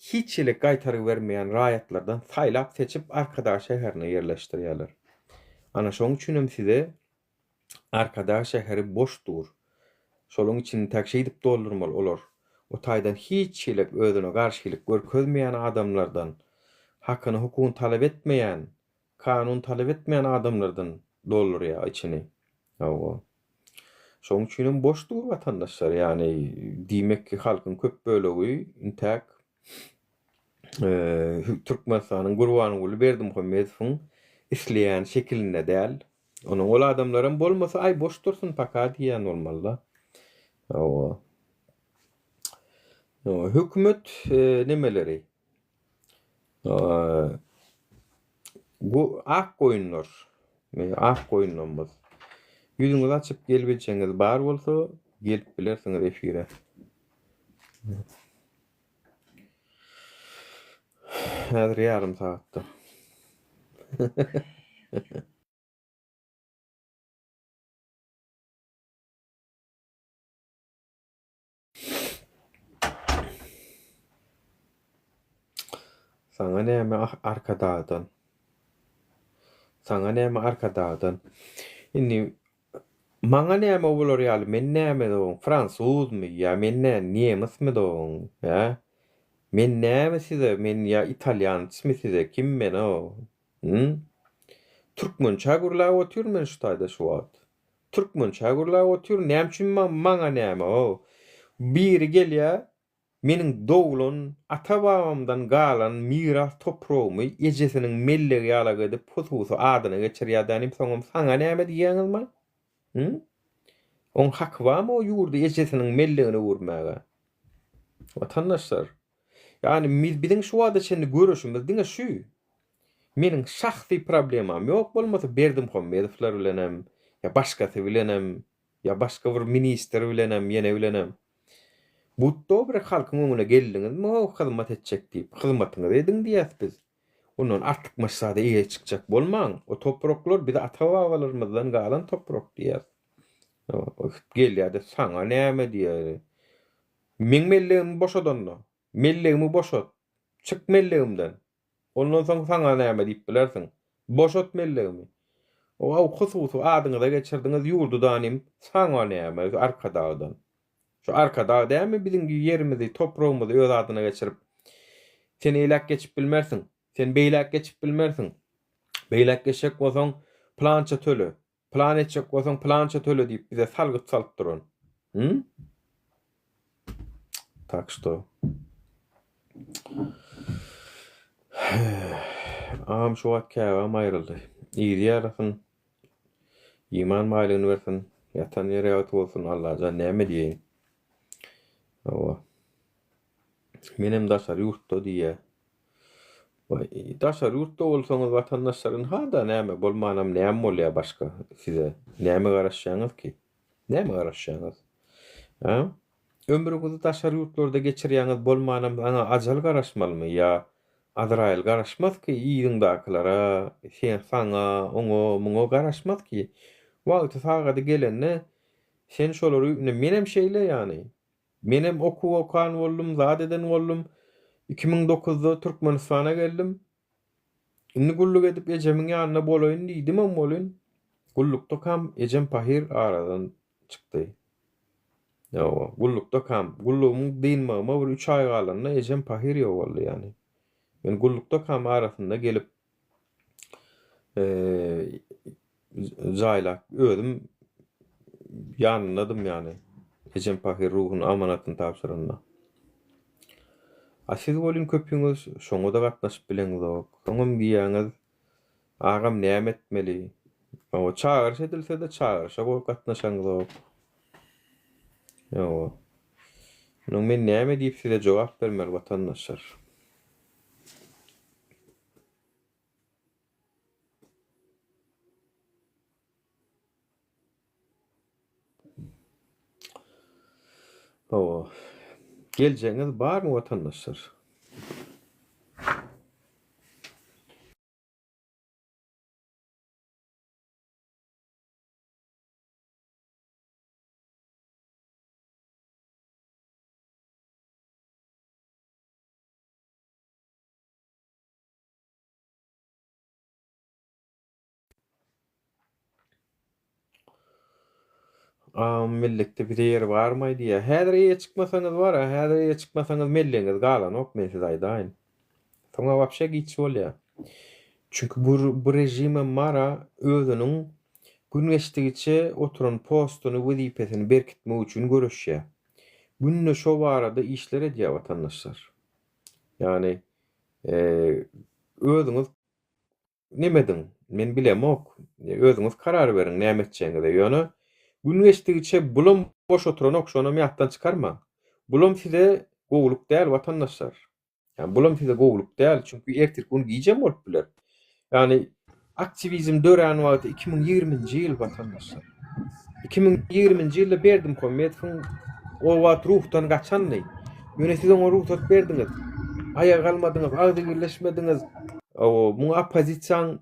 hiç hili gaýtargy bermeýän raýatlardan saýlap-seçip Arkadag şäherine ýerleşdirýärler. Ana şoň üçinem size Arkadag şäheri boş dur. Şolaň içini täk şeýdip doldurmaly olar. O taýdan hiç hili özüne garşylyk görkezmeýän adamlardan, hakyny hukugyny talap etmeýän, Kanun talap etmeýän adamlardan doldurýar içini. Hawa. Şoň üçinem boş dur watandaşlar. Ýagny diýmek ki halkyň köp bölegi intäk Türkmenistanyň Gurbanguly Berdimuhamedowyň isleýän şekilinde däl. Onuň ol adamlaram bolmasa aý boş dursun paka diýýän bolmalyda. Hawa. Hökümet nemeleri Bu ak goýunlar. Ak goýunlarymyz. Ýüzüňizi açyp gelibiljegiňiz bar bolsa, gelip bilersiňiz efire. Häzir ýarym sagatda. Saňa näme Arkadagdan? Saňa näme Arkadagdan? Indi maňa näme bular ýaly men näme dogan fransuzmy ýa men nä nemismi dogan hä? Men näme size men ýa italýançmy size kim men o? Hü? Türkmençä gürläp otyryn men şu taýda şu wagt. Türkmençä gürläp otyr, näme üçin maňa näme o? Biri gelýär, meniň doglan ata-babamdan galan miras topragymy ejesiniň mellegi ýalak edip hususy adyna geçirýär dänim soňam saňa näme diýýäňizmi? Hü? Oň haky barmy o ýurdy ejesiniň mellegine öwürmäge? Watandaşlar, ýagny biziň şu wagta çenli göreşimiz diňe şu. Meniň şahsy problemam ýok bolmasa Berdimuhamedowlar bilenem, ýa başgasy bilenem, ýa başga bir ministr bilenem, ýene bilenem. But dobre halkyň öňüne geldiňizmi ho hyzmat etjek diýip, hyzmatyňyzy ediň diýýäs biz. Ondan artykmaç zada eýe çykjak bolmaň. O topraklar bize ata-babalarymyzdan galan toprak diýýäs. Gelýär-de saňa näme diýýär. Meň mellegimi boşadanda, mellegimi boşat, çyk mellegimden. Ondan soň saňa näme diýip bilersiň? Boşat mellegimi. Ow, hususy adyňyza geçirdiňiz ýurdy danym, saňa näme Arkadagdan? Şu Arkadag dälmi biziň ýerimizi, topragymyzy öz adyna geçirip, Sen eýläk geçip bilmersiň, sen beýläk geçip bilmersiň. Beýläk geçjek bolsaň, pylança töle. Plan etjek bolsaň pylança töle diýip bize salgyt salyp duran. Hı? Tak şto. Agam şu wagt käbäm aýryldy. Yzy ýarasyn. Iman baýlygyny bersin. Ýatan ýeri ýagty bolsun Allajan näme diýeýin. Hawa. Menem daşary ýurtda diýýä. Waý, daşary ýurtda bolsaňyz watandaşlar ynha-da näme bolmanam näme bolýa başga size? Näme garaşýaňyz ki? Näme garaşýaňyz? Hä? Ömrüňizi daşary ýurtlarda geçirýäňiz bolmanam saňa ajal garaşmalymy ýa? Azraýyl garaşmaz ki yzyňdakylara, sen saňa, oňa, muňa garaşmaz ki. Wagty sagady gelende sen şolary indi menem şeýle ýany. Menem okuw okan boldum, zat eden boldum. 2009-da Türkmenistana geldim. Indi gulluk edip ejemiň ýanynda bolaýyn diýdimem welin, gullukdakam ejem pahyr aradan çykdy. Ýowa, gullukdakam, gullugymyň dynmagyma bir üç aý galanda ejem pahyr ýogaldy ýany. Men gullukdakam arasynda gelip jaýlap özüm ýanyndadym ýany. Ejem pahyr ruhuny amanatyny tabşyranda. A siz welin köpüňiz şoňa-da gatnaşyp bileňzok. Soňam diýýäňiz, Agam näme etmeli? Hawa, çagyryş edilse-de çagyryşa gatnaşaňzok. Hawa. Munuň men näme diýip size jogap bermeli watandaşlar? Hawa. Geljegiňiz barmy watandaşlar? Agam mellekde bize ýer barmaý diýýä. Häzir eýe çykmasaňyz bara, häzir eýe çykmasaňyz mellegiňiz galanok men size aýdaýyn. Soňa wapşe giç bolýa. Çünki bu bu režimem bara özüniň gün geçdigiçe oturan postuny wezipesini berkitmek üçin göreşýä. Günde şo barada işler edýä watandaşlar. Ýagny özüňiz Neme ediň, men bilemok. Özüňiz karar beriň näme etjegiňize. Ýöne gün geçdigiçe bulam boş oturanok, şonam ýatdan çykarmaň. Bulam size gowulyk däl watandaşlar. Ýagny bulam size gowulyk däl, çünki ertirki gün gijem bolup biler. Ýagny aktiwizm dörän wagty 2020-nji ýyl watandaşlar. 2020-nji ýylda Berdimuhamedowyň o wagt ruhdan gaçandy. Ýöne siz oňa rugsat berdiňiz. Aýaga galmadyňyz, agzybirleşmediňiz. Hawa, muňa oppozisiýaň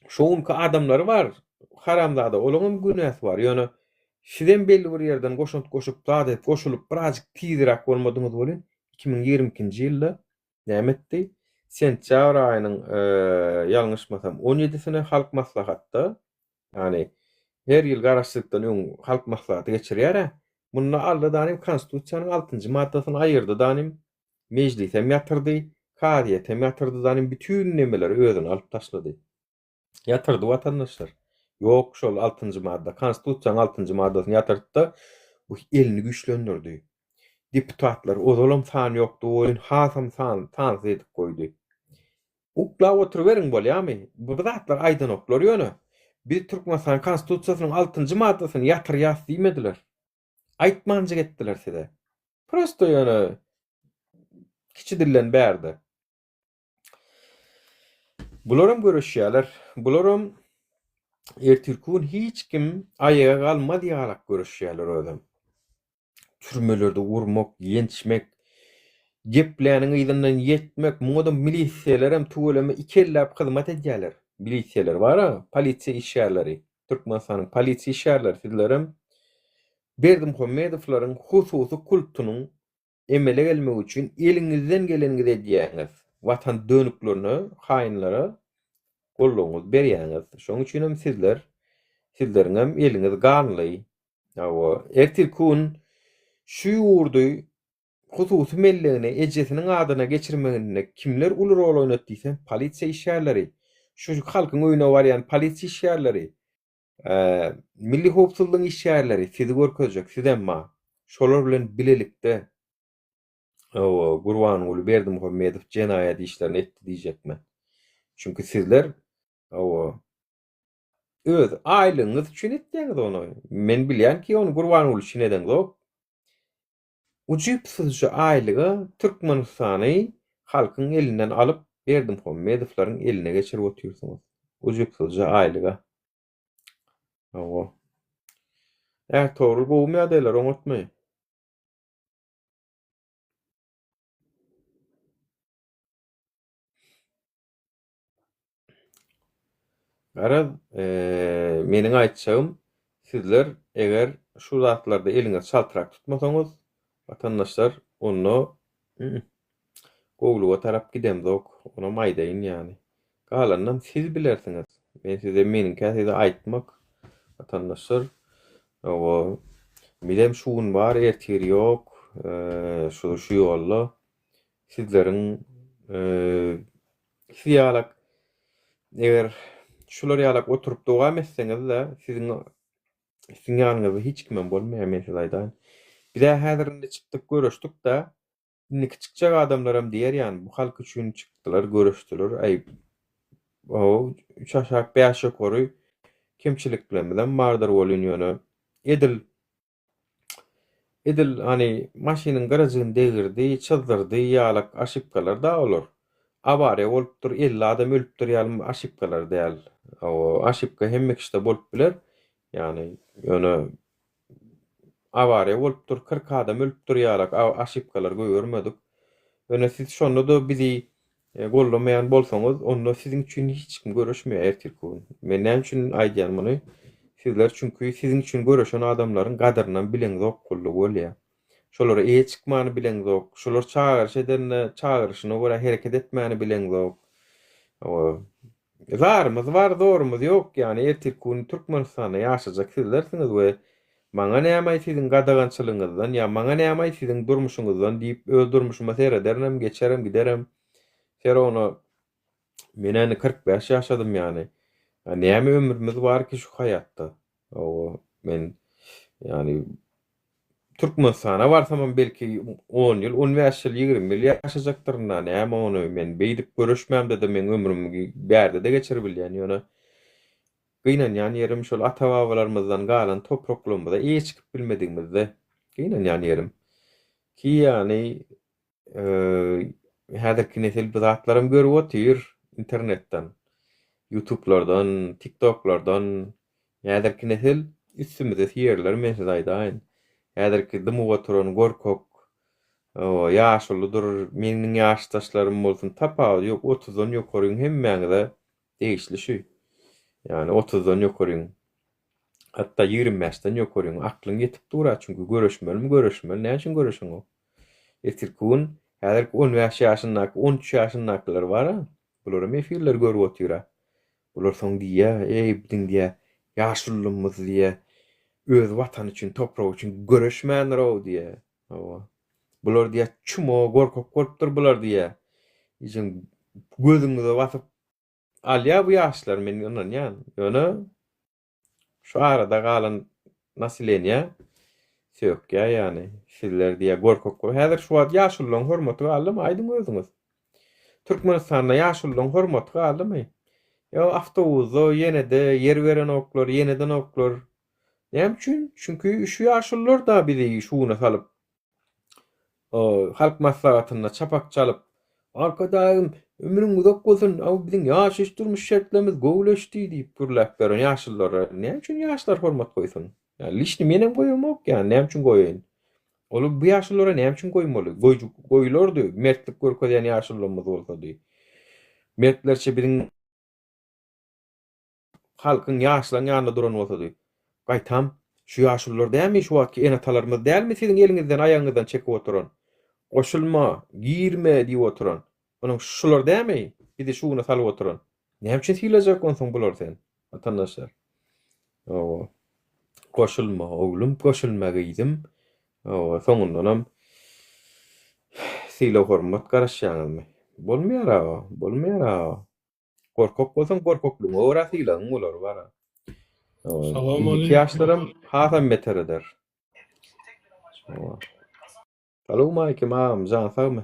şo günki adamlary bar, haramzada, olaňam günäsi bar. Ýöne sizem belli bir ýerden goşant goşup, zat edip, goşulyp, birazjyk tizräk bolmadyňyz welin, 2022-nji ýylda näme etdi? Sentýabr aýynyň, ýalňyşmasam, on ýedisine Halk Maslahatda, ýagny her ýyl garaşsyzlykdan öň Halk Maslahaty geçirýär-ä, munda aldy danym Konstitusiýanyň altynjy maddasyny aýyrdy danym, Mejlisem ýatyrdy, kazyýetem ýatyrdy danym bütin nemeleri özüne alyp taşlady. Ýatyrdy watandaşlar. Ýok şol altynjy madda, konstitusiýanyň altynjy maddasyny ýatyrdy-da, bu elini güýçlendirdi. Deputatlar ozalam sany ýokdy welin hasam san, sansyz edip goýdy. Uklap oturyberiň bolýamy? Bu zatlar aýdanoklar ýöne. Biz Türkmenistanyň konstitusiýasynyň altynjy maddasyny ýatyrýas diýmediler. Aýtmanjyk etdiler size. Prosto ýöne kiçi dilden bärde. Bularam göreşýärler. Bularam ertirki gün hiç kim aýaga galmaz ýalak göreşýärler özem. Türmelerde urmak, ýençmek, gepläniň yzyndan ýetmek, muňa-da milisiýalarem tüweleme iki elläp hyzmat edýärler. Milisiýalar bar-a, polisiýa işgärleri, Türkmenistanyň polisiýa işgärleri sizlerem Berdimuhamedowlaryň hususy kultunyň emele gelmegi üçin eliňizden geleniňizi edýäňiz. Watan dönüklerine, haýynlara goldawyňyzy berýäňiz. Şonuň üçinem sizler, sizleriňem eliňiz ganly. Hawa, ertirki gün şu ýurdy hususy mellegine ejesiniň adyna geçirmeginde kimler uly rol oýnady diýseň, polisiýa işgärleri. Şu halkyň öýüne barýan polisiýa işgärleri. Milli howpsuzlygyň işgärleri sizi görkezjek, sizem ma. Şolar bilen bilelikde hawa, Gurbanguly Berdimuhamedow jenaýat işlerini etdi diýjek men. Çünki sizler hawa, öz aýlygyňyz üçin etýäňiz ony. Men bilýän ki, ony Gurbanguly üçin edeňzok. Ujypsyzja aýlyga Türkmenistany halkyň elinden alyp Berdimuhamedowlaryň eline geçirip otyrsyňyz. Ujypsyzja aýlyga. Hawa. Ärtogrul gowumy ýagdaýlar oňatmy? Garaz, meniň aýtjagym, sizler eger şu zatlarda eliňizi çaltrak tutmasaňyz, watandaşlar, onda gowulyga tarap gidemzok, onam aýdaýyn ýany. Galanynam siz bilersiňiz. Men size meniňkä size aýtmak, watandaşlar. Hawa, bizem şu gün bar, ertir ýok, şu şu ýolda sizleriň Siz ýalak eger şular ýalak oturyp dowam etseňiz-de siziň siziň ýanyňyzda hiç kimem bolmaýar men size aýdaýyn. Bizä häzir indi çykdyk göreşdik-dä indiki çykjak adamlaram diýer ýaly bu halk üçin çykdylar göreşdiler aý hawa üç aşak bäş ýokary kemçiliklerimizem bardyr welin ýöne edil Edil hany maşynyň gyrajygyny degirdi, çyzdyrdy ýalak oşibkalar da olar. Awariýa bolupdyr, 50 adam ölüpdir ýaly oşibkalar däl. Hawa, oşibka hemme kişide bolup biler. Ýagny ýöne awariýa bolupdyr, 40 adam ölüpdir ýalak oşibkalar goýbermedik. Ýöne siz şonda-da bizi Goldamaýan bolsaňyz, onda siziň üçin hiç kim göreşmeýär ertirki gün. Men näme üçin aýdýan muny? Sizler çünki siziň üçin göreşen adamlaryň gadyrynam bileňzok gullugy bolýar. Şolara eýe çykmany bileňzok. Şolar çagyryş edende çagyryşyna görä hereket etmäni bileňzok. Hawa. Zarymyz bar, zorumyz ýok. Ýagny ertirki gün Türkmenistanda ýaşajak sizlersiňiz we maňa nämaý siziň gadagançylygyňyzdan ýa maňa nämaý siziň durmuşyňyzdan diýip öz durmuşyma serederinem, geçerim giderem. Serona men indi 45 ýaşadym ýagny. Näme ömrümiz bar ki şu haýatda? Hawa, men ýagny Türkmenistana barsamam belki on ýyl, on bäş ýyl, 20 ýyl ýaşajakdyryn-da, näme ony men beýdip göreşmämde-de meň ömrümi bärde-de geçiribilýän, ýöne gynanýan ýerim şol ata-babalarymyzdan galan topraklarymyza eýe çykyp bilmedigimizde gynanýan ýerim. Ki ýagny Häzirki nesil bu zatlaram görüp otyr internetden, ýutublardan, tiktoklardan. Häzirki nesil üstümize siýerler men size aýdaýyn. Häzirki dymyp oturan gorkak ýaşuludyr, meniň ýaşdaşlarym bolsun tapawudy ýok otuzdan ýokaryň hemmäňize degişli şu. Ýagny otuzdan ýokaryň hatda 25-den ýokaryň aklyň ýetip dur-a çünki göreşmelimi göreşmeli näme üçin göreşeňok. Ertirki gün häzirki 15 ýaşyndaky, 13 ýaşyndakylar bar-a, bularam efirleri görüp otyr-a. Bular soň diýýä, eý biziň diýýä, ýaşulymyz diýýä, öz watany üçin, topragy üçin göreşmändir-ow diýýä. Hawa. Bular diýýä, çumo, gorkak bolupdyr bular diýýä. Ejeň gözüňize basyp alýa bu ýaşlar, men ynanýan. Ýöne Şu arada galan naseleniýa sökýä ýany sizler diýä gorkak bol. Häzir şu wagt ýaşululaň hormaty galdymy aýdyň özüňiz. Türkmenistanda ýaşululaň hormaty galdymy? Ýa awtobuzda ýenede ýer berenoklar, ýenedenoklar. Näme üçin? Çünki şu ýaşulular da bizi şu güne salyp Halk maslahatynda çapak çalyp, Arkadagym, ömrüň uzak bolsun, aw biziň ýaşaýyş-durmuş şertlerimiz gowulaşdy diýip gürläp beren ýaşululara näme üçin ýaşlar hormat goýsun? Ýa liçni menem goýamok, ýa näme üçin goýaýyn? Ol bu ýaşululara näme üçin goýmaly? Goýjy goýulardy, mertlik görkezýän ýaşulularymyz bolsady. Mertlerçe biziň Halkyň, ýaşlaryň ýanynda duran bolsady. Gaýtam, şu ýaşulular dälmi, şu wagtky ene-atalarymyz dälmi siziň eliňizden, aýagyňyzdan çekip oturan? Goşulma, girme diýip oturan. Onuň şular dälmi bizi şu güne salyp oturan? Näme üçin sylajak onsoň bulary sen, watandaşlar? Hawa. Goşulma, oglum, goşulma gyzym. Hawa, soňundanam sylag-hormat garaşýaňyzmy? Bolmaýar-a, bolmaýar-a. Gorkak bolsaň gorkaklygyňa görä sylagyň bolar bara. Salam Indiki aleýkum. ýaşlaram hasam beter eder. Salowmaleýkim agam jan sagmy?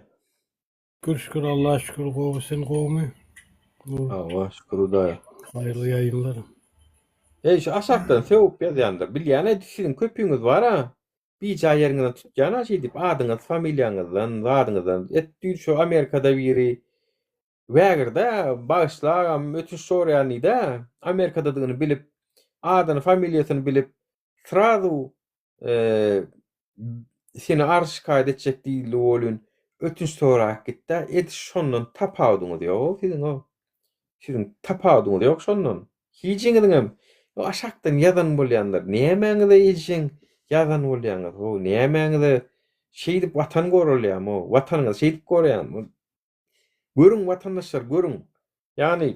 Şükür şükür Allaha şükür gowy sen gowumy? Gowy. Hawa şükür Hudaýa. Haýyrly ýaýynlar. Eý şu aşakdan sögüp ýazýanlar bilýän-ä siziň köpüňiz bar-a bijaý ýeriňizden tutýan-a şeýdip adyňyz familiýaňyzdan zadyňyzdan et düýn şu Amerikada biri Wägird-ä, bagyşla agam, ötünç soraýan diýd-ä, Amerikadadygyny bilip, adyny, familiýasyny bilip, srazu seni arz-şikaýat etjek diýildi welin, ötünç sorap gitd-ä, edil şondan tapawudyňyz ýog-ow siziň-ow. Siziň tapawudyňyz ýok şondan. Hijiňiziňem aşakdan ýazan bolýanlar nämäňize ejeň ýazan bolýaňyz how nämäňize şeýdip watan goralýamy how watanyňyzy şeýdip goraýaňyzmy görüň watandaşlar görüň ýagny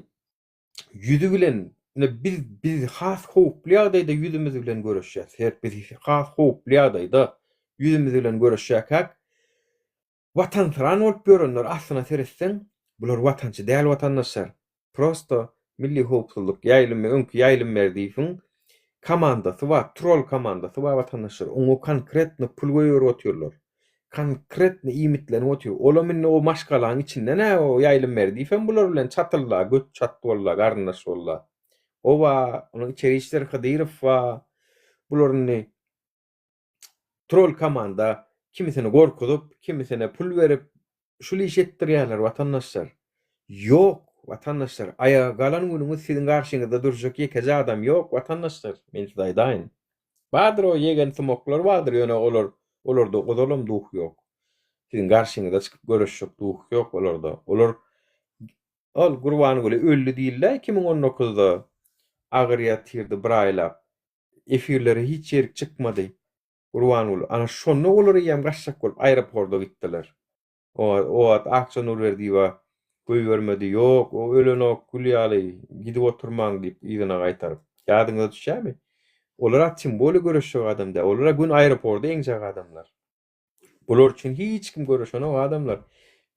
ýüzi bilen ine biz biz has howply ýagdaýda ýüzümiz bilen göreşýäs her biz has howply ýagdaýda ýüzümiz bilen göreşýärkäk Watansyran bolup ýörenler aslyna seretseň bular watançy däl watandaşlar prosto milli howpsuzlyk ýaýlym öňki Ýaýlym Berdiýewiň komandasy bar trol komandasy bar watandaşlar oňa konkretno pul goýberip otyrlar konkretno iýmitlenip otyr olam indi o maşgalaň içinden hä o Ýaýlym Berdiýewem bular bilen çatylda göt çat bolda garyndaş bolda o bar onuň içeri işler Hydyrow bar bular indi Troll komanda kimisini gorkuzyp, kimisine pul berip şul işi etdirýärler watandaşlar. Ýok watandaşlar aýaga galan günüňiz siziň garşyňyzda durjak ýekeje adam ýok watandaşlar men size aýdaýyn. Bardyr o ýegen sumoklar bardyr ýöne olar olarda ozalam duh ýok. Siziň garşyňyza çykyp göreşjek duh ýok olarda. Olar ol Gurbanguly öldi diýildä 2019-da agyr ýatyrdy bir aýlap. Efirlere hiç ýerik çykmady. Gurbanguly, ana şonda olar eýýäm gaçjak bolup aeroporda gitdiler. O o wagt Akja Nurberdiýewa goýbermedi, ýok, o ölenok, gül ýaly, gidip oturmaň diýip yzyna gaýtaryp. Ýadyňyza düşýärmi? Olar-a tim bolýa göreşjek adam däl, olar-a gün aeroporda eňjek adamlar. Bular üçin hiç kim göreşenok adamlar.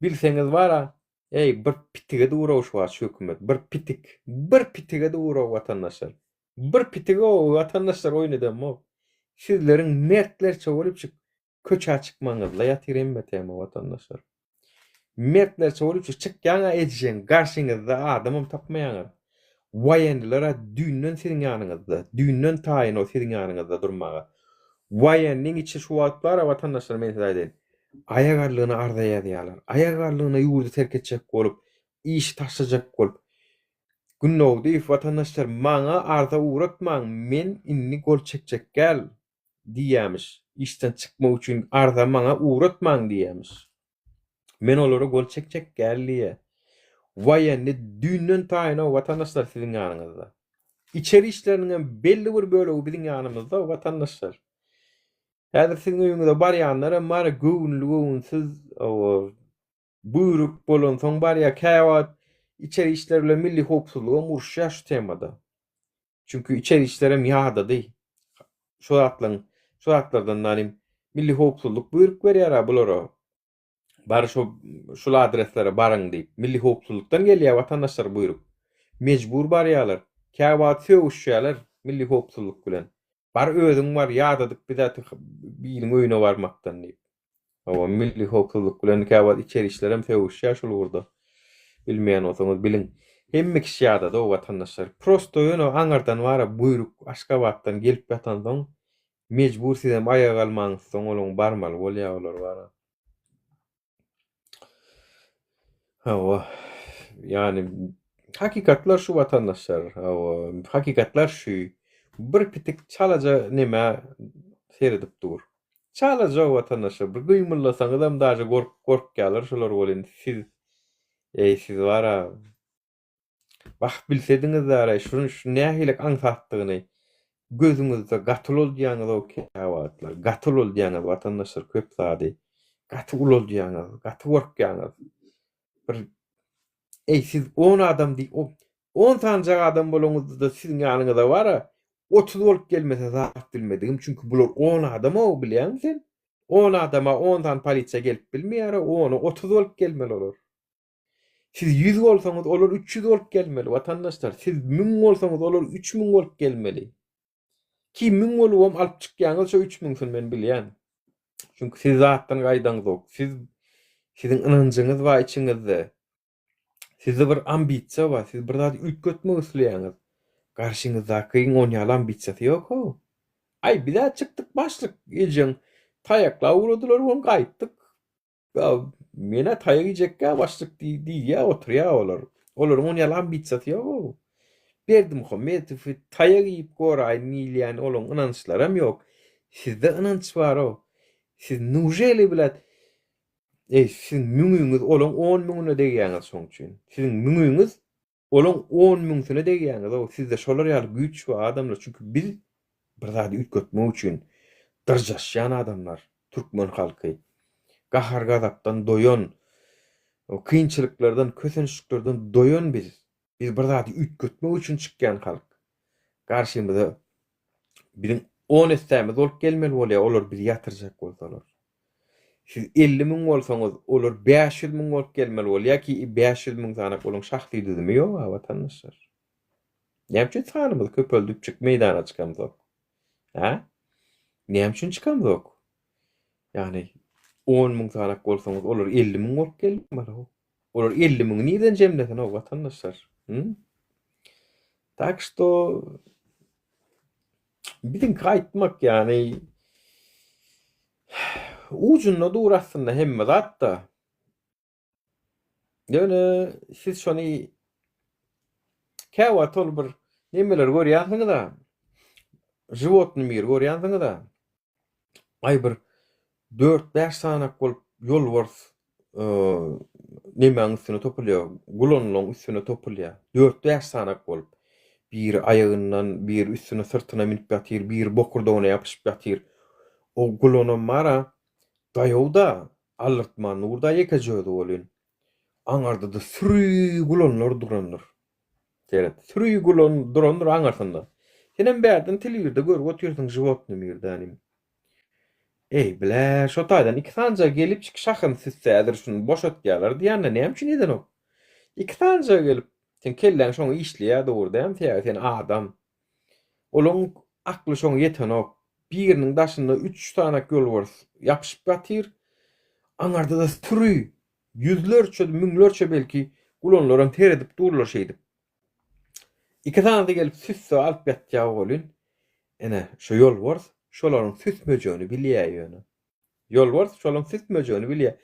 Bilseňiz bar-a, eý, bir pitige duraw şu wagt şu hökümet, bir pitik, bir pitige duraw watandaşlar. Bir pitige o watandaşlar oýun edemok. Sizleriň mertlerçe bolupjyk köçä çykmagyňyzla ýatyr hemme tema watandaşlar. Mertlerçe bolupjyk çykýaňa ejeň garşyňyzda adamam tapmaýaňyz. Waýenliler-ä düýnden siziň ýanyňyzda, düýnden taýyn o siziň ýanyňyzda durmaga. Waýenliň içi şu wagt bar-a watandaşlar men size aýdaýyn. Aýagarlygyna arza ýazýarlar. Aýagarlygyna ýurdy terk etjek bolup, işi taşlajak bolup. Gündogdyýew watandaşlar maňa arza ugratmaň men indi gol çekjekgäl diýýämiş işden çykmak üçin arza maňa ugratmaň diýýämiş men olara gol çekjekgäl diýýä waýenni düýnden taýynow watandaşlar siziň ýanyňyzda içeri işleriniňem belli bir bölegi biziň ýanymyzda watandaşlar häzir siziň öýüňize barýanlaram bar göwünli göwünsiz Buýruk bolansoň barýar. Käwagt içeri işler bilen milli howpsuzlygam uruşýar şu temada. Çünki içeri işlerem ýadady. Şu zatlaryň, şu zatlardan nalim milli howpsuzlyk buýruk berýär-ä bulara. Bar şo şul adreslere baryň diýip. Milli howpsuzlykdan gelýär watandaşlar buýruk. Mejbur barýarlar. Käwagt sögüşýärler milli howpsuzlyk bilen. Bar özüň bar, ýadadyk biz-ä iliň öýüne barmakdan diýip. Hawa, milli howpsuzlyk bilen käwagt içeri işlerem sögüşýär şul ugurda. Bilmeýän bolsaňyz biliň. Hemme kişi ýadady o watandaşlar. Prosto ýöne aňyrdan bara buýruk Aşgabatdan gelip ýatansoň mejbur sizem aýaga galmaňyzsoň olaň barmaly bolýar olar bara. Hawa, ýagny hakykatlar şu watandaşlar, hawa, hakykatlar şu. Bir pitik çalaja nämä seredip dur. Çalaja watandaşlar, bir gymyldasaňyzam daže gork gorkýarlar şolar welin siz eý siz bara Wah, bilsediňiz-däraý, şunuň şu nähili aňsatdygyny. Gözüňizde gaty ulaldýaňyz-ow käwagtlar. Gaty ulaldýaňyz, watandaşlar, köp zady. Gaty ulaldýaňyz, gaty gorkýaňyz. Bir, eý, siz on adam diý, on sanyjak adam bolaňyzda-da siziň ýanyňyza bar-a, 30 bolup gelmese zat bilmedigim, çünki bular on adam-ow, bilýäňmi sen? On adama on sany polisiýa gelip bilmeýär-ow, ona 30 bolup gelmeli olar. Siz 100 bolsaňyz, olar 300 bolup gelmeli, watandaşlar. Siz 1000 bolsaňyz, olar 3000 bolup gelmeli. Ki 1000 bolubam alyp çykýaňyz şo 3000-sini men bilýän. Çünki siz zatdan gaýdaňzok. Siz siziň ynanjyňyz bar içiňizde. Sizde bir ambisiýa bar. Siz bir zady üýtgetmek isleýäňiz. Garşyňyzdakyň on ýaly ambisiýasy ýok-ow. Aý, biz-ä çykdyk başlyk, ejeň taýaklap ugradylar, oň gaýtdyk. Ýa men-ä taýak iýjekkä başlyk diýýä oturýa olar. Olaryň on ýaly ambisiýasy ýog-ow. Berdimuhamedowy taýak iýip goraýyn diýilýän olaň ynançlaram ýok. Sizde ynanç bar-ow. Siz nuželi bilet Eý, siziň müňüňiz olaň on müňüne degýäňiz şoň üçin. Siziň müňüňiz. Olaň on müňsüne degýäňiz-ow, sizde şolar ýaly güýç bar adamlar, çünki biz bir zady üýtgetmek üçin dyrjaşýan adamlar, türkmen halky. Gahar-gazapdan doýan, kynçylyklardan, kösençliklerden doýan biz. Biz bir zady üýtgetmek üçin çykýan halk. Garşymyza biziň on essämiz bolup gelmeli bolýar, olar bizi ýatyrjak bolsalar. Siz 50 müň bolsaňyz, olar 500 müň bolup gelmeli bolýar ki, 500 müň sanak olaň şahsy düzümi ýok-a, watandaşlar. Näme üçin sanymyzy köpeldipjik meýdana çykamzok? Hä? Näme üçin çykamzok? Ýagny 10 müň sanak bolsaňyz, olar 50 müň bolup gelmeli. Olar 50 müňi nirden jemlesin-ow, watandaşlar? Hı? Tak что Biziňki aýtmak ýagny ujunda dur aslynda hemme zat-da. Ýöne siz şony käwagt ol bir nemeleri görýänsiňiz-a, žiwotnyý miri görýänsiňiz-a. Aý bir dört-bäş sanak bolup ýolbars nemäň üstüne topulýar, gulanlaň üstüne topulýar. Dört-bäş sanak bolup. Biri aýagyndan, biri üstüne syrtyna münüp ýatyr, biri bokurdagyna ýapyşyp ýatyr. O gulanam bar-a, daýaw-da, aldyrtman dur-da ýekeje özi welin. Aňarda-da süri gulanlar durandyr. Seret, süri gulan durandyr aňyrsynda. Senem bärden telewizorda görüp otyrsyň životnyý mirdänim. Eý, blä, şo taýdan iki sanyja gelipjik şahyny sütse häzir şuny boşatýarlar diýýände näme üçin edenok? Iki sanyja gelip, seň kelläň şoňa işleýär dogry dälmi sebäbi sen adam. Olaň akly şoňa ýetenok. Biriniň daşynda üç sanak ýolbars ýapyşyp ýatyr. Aňarda-da süri, ýüzlerçe, müňlerçe belki gulanlaram seredip durlar şeýdip. Iki sanysy gelip sütse alyp ýatýar welin, ene, şo ýolbars şolaryň süsmejegini bilýär ýöne. Ýolbars şolaryň süsmejegini bilýär.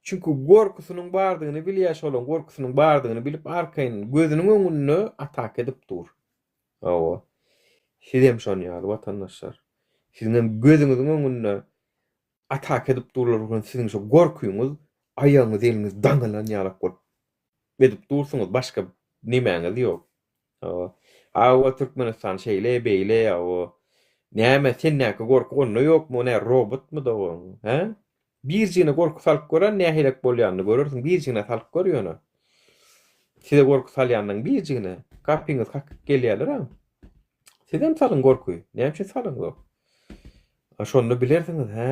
Çünki gorkusynyň bardygyny bilýär, şolaryň gorkusynyň bardygyny bilip arkaýyn gözüniň öňünde ataka edip dur. Hawa. Sizem şon ýaly watandaşlar. Siziňem gözüňiziň öňünde ataka edip durlar welin siziň şo gorkyňyz aýagyňyz eliňiz daňylan ýalak bolup edip dursuňyz başga nemäňiz ýok. Hawa. Hawa Türkmenistan şeýle beýle hawa. Näme sendäki gorky onda ýokmy o nä robotmyda o hä? Birjigine gorky salyp gören nähilek bolýanyny görersiň birjigine salyp gör ýöne. Size gorky salýanyň birjigine gapyňyzy kakyp gelýärler-ä. Sizem salyň gorky. Näme üçin salaňzok? A şonda bilersiňiz, hä,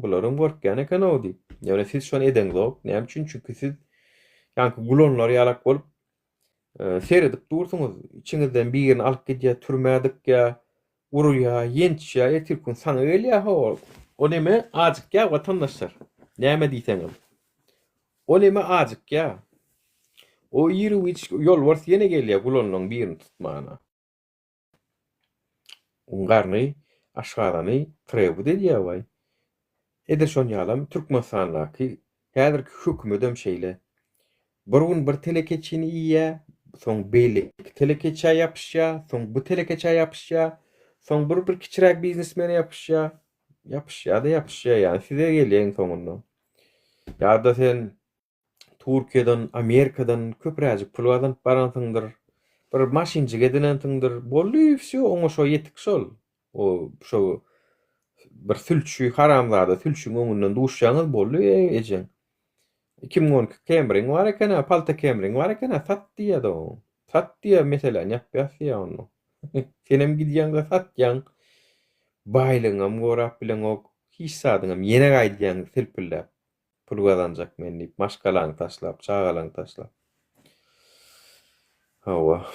bularam gorkýan eken-ow diýip. Ýöne siz şony edeňzok. Näme üçin? Çünki siz ýaňky gulanlar ýalak bolup seredip dursuňyz. Içiňizden birini alyp gidýär, türmä dykýar, urýar, ýençýär, ertirki gün saňa gelýär ho. O neme ajykýar watandaşlar. Näme diýseňem. O neme ajykýar. O iru-giç ýolbars ýene gelýär gulanlaryň birini tutmana. Oň garny, aşgazany trebut edýär waý. Edil şon ýalam Türkmenistandaky häzirki hökümedem şeýle. Bir gün bir telekeçini iýýär, soň beýleki telekeçä ýapyşýar, soň bu telekeçä ýapyşýar, soň bir bir kiçiräk biznesmene ýapyşýar. Ýapyşýar-da ýapyşýar ýagny size gelýär iň soňunda. Ýa-da sen Türkiýeden, Amerikadan köpräjik pul gazanyp baransyňdyr. Bir maşynjyk edinensiňdir. Boldy, wsýo, oňa şo ýetik şol. O şo bir sülçi, haramzada sülçüň öňünden duşýaňyz, boldy, eý, ejeň. 2012 Camry-ň bar eken-ä, palta Camry-ň bar eken-ä, sat diýýär-de oňa. Sat diýýär, meseläni ýapýas diýýär onda. Senem gidýäň-de satýaň. Baýlygyňam gorap bileňok, hiç zadyňam, ýene gaýdýaň selpilläp. Pul gazanjak men diýip, maşgalaňy taşlap, çagalaňy taşlap. Hawa.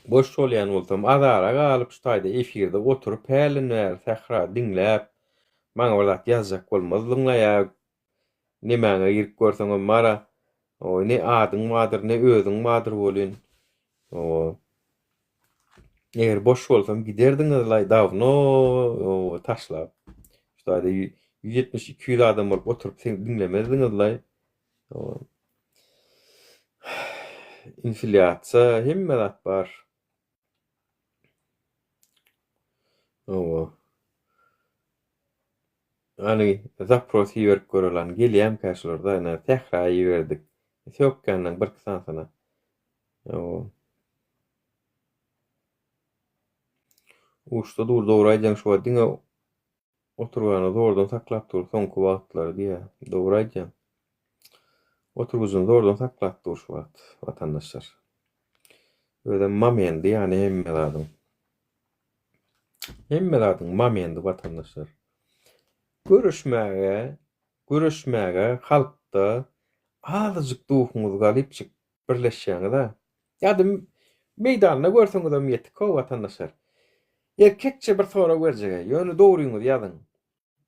Boş bolýan bolsam, azara galyp şu taýda efirde oturyp hälden bäri sähra diňläp, maňa bir zat ýazjak bolmazdyňla ýa nemäňe girip görseňem bara, ne adyň bardyr, ne özüň bardyr welin. Hawa. Eger boş bolsam giderdiňizlaý dawno taşlap. Şu taýda 170-200 adam bolup oturyp sen diňlemezdiňizlaý. Infilýasiýa hemme zat bar. Hawa. Hany zapros iberip göreli hany gelýämkä şular-da ine sähra iberdik. Sökýänleň birki sanysyna. Hawa. Uçda dur dogry aýdýaň şu wagt diňe oturgany zordan saklap dur soňky wagtlary diýýä. Dogry aýdýaň. Oturgyjyny zordan saklap dur şu wagt watandaşlar. Özem momendi ýany hemme zadyň. Hemme zadyň momendi watandaşlar. Göreşmäge, göreşmäge halkda azajyk duhuňyz galypjyk birleşýäňiz-ä. Ýa-da meýdanda görseňizem ýetik-ow watandaşlar. Erkekçe bir sorag berjeg-ä, ýöne dogryňyzy ýazyň.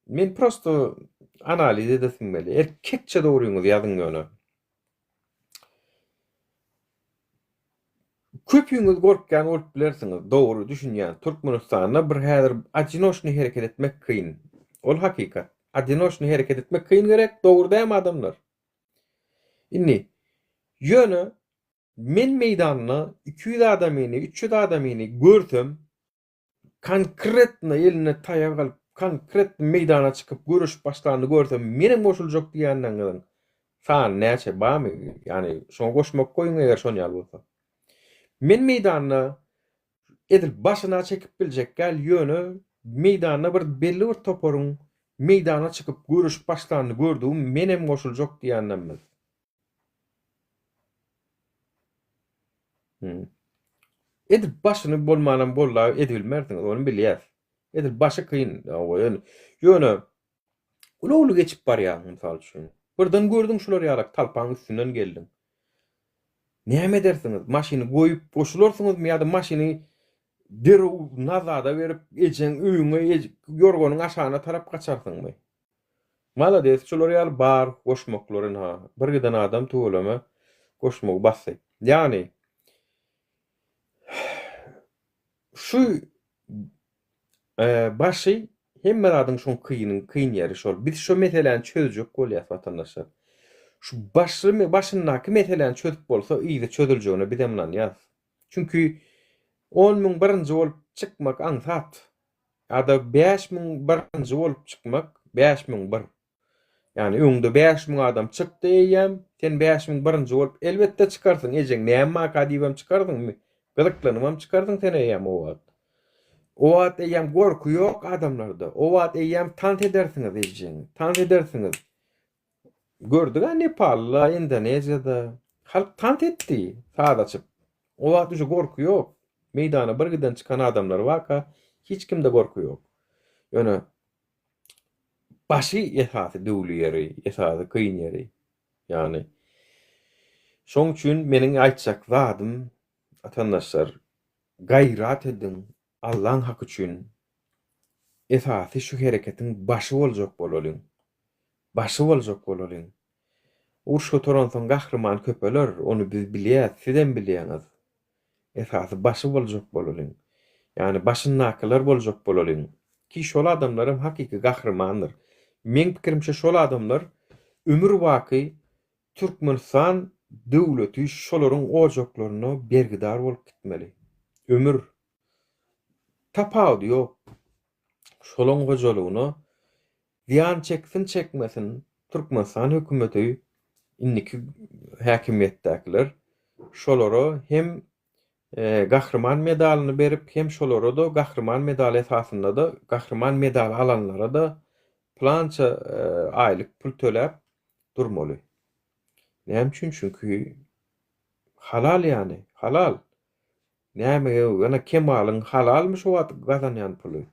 Men prosto analiz edesim gelýär. Erkekçe dogryňyzy ýazyň ýöne. Köpüňiz gorkýan bolup bilersiňiz. Dogry, düşünýän. Türkmenistanda bir häzir odinoçnyý hereket etmek kyn. Ol hakykat. Odinoçnyý hereket etmek kyn gerek, dogry dämi adamlar? Indi, ýöne men meýdanda 200 adamyny, 300 adamyny görsem, konkretno eline taýak alyp, konkretno meýdana çykyp göreşip başlanyny görsem, menem goşuljak diýýänleriňiziň sany näçe, barmy? Ýagny şoňa goşmak goýuň eger şon ýaly bolsa. Men meýdanda edil başyna çekip biljek däl, ýöne meýdanda bir belli bir toparyň meýdana çykyp göreşip başlanyny gördügim menem goşuljak diýýänlerimiz. Edil başyny bolmanam gollap edibilmersiňiz, ony bilýäs. Edil başy kyn, ýöne ulagly geçip barýaň, mysal üçin. Birden gördüň şular ýalak talpaň üstünden geldiň. Näme edersiňiz? Maşyny goýup goşularsyňyzmy ýa-da maşyny derrew nazada berip ejeň öýüňe ýorganyň aşagyna tarap gaçarsyňmy? Malades şular ýaly bar goşmaklar ynha bir giden adam tüweleme goşmagy basdy. Ýagny şu başy hemme zadyň şoň kynyň kyn ýeri şol. Biz şo meseläni çözjek bolýas watandaşlar. Şu başy başyndaky meseläni çözüp bolsa yzy çözüljegine bizem ynanýas. Çünki 10 000 birinji bolup çykmak aňsat. Ýa-da 5000 birinji bolup çykmak, 5001. Ýagny öňde 5000 adam çykdy eýýäm, sen 5000 birinji bolup elbetde çykarsyň, ejeň näme maka diýibem çykarsyňmy? Gyzyklanybam çykarsyň sen eýýäm o wagt. O wagt eýýäm gorky ýok adamlarda. O wagt eýýäm tans edersiňiz ejeňi, tans edersiňiz. Gördük-ä Nepalda, Indoneziýada halk tans etdi, saz açyp. O wagt uje gorky ýok. Meýdana bir giden çykan adamlar barka hiç kimde gorky ýok. Ýöne başy esasy döwli ýeri, esasy kyn ýeri. Ýagny şoň üçin meniň aýtjak zadym watandaşlar gaýrat ediň Allaň haky üçin esasy şu hereketiň başy boljak bolalyň. Başy boljak bolalyň. Uruş gutaransoň gahryman köpeler, ony biz bilýäs, sizem bilýäňiz. Esasy başy boljak bolalyň. Ýagny başyndakylar boljak bolalyň. Ki şol adamlaram hakyky gahrymandyr. Meň pikirimçe şol adamlar ömür baky Türkmenistan döwleti şolaryň ojaklaryna bergidar bolup gitmeli. Ömür. Tapawudy ýok. Şolaň hojalygyna zyýan çeksin çekmesin Türkmenistan hökümeti indiki häkimiýetdäkiler şolara hem Gahryman medalyny berip hem şolara-da Gahryman medaly esasynda-da Gahryman medaly alanlara-da pylança aýlyk pul töläp durmaly. Näme üçin? Çünki halal ýany, halal. Näme ýöne Kemalyň halalmy şu wagt gazanýan puly?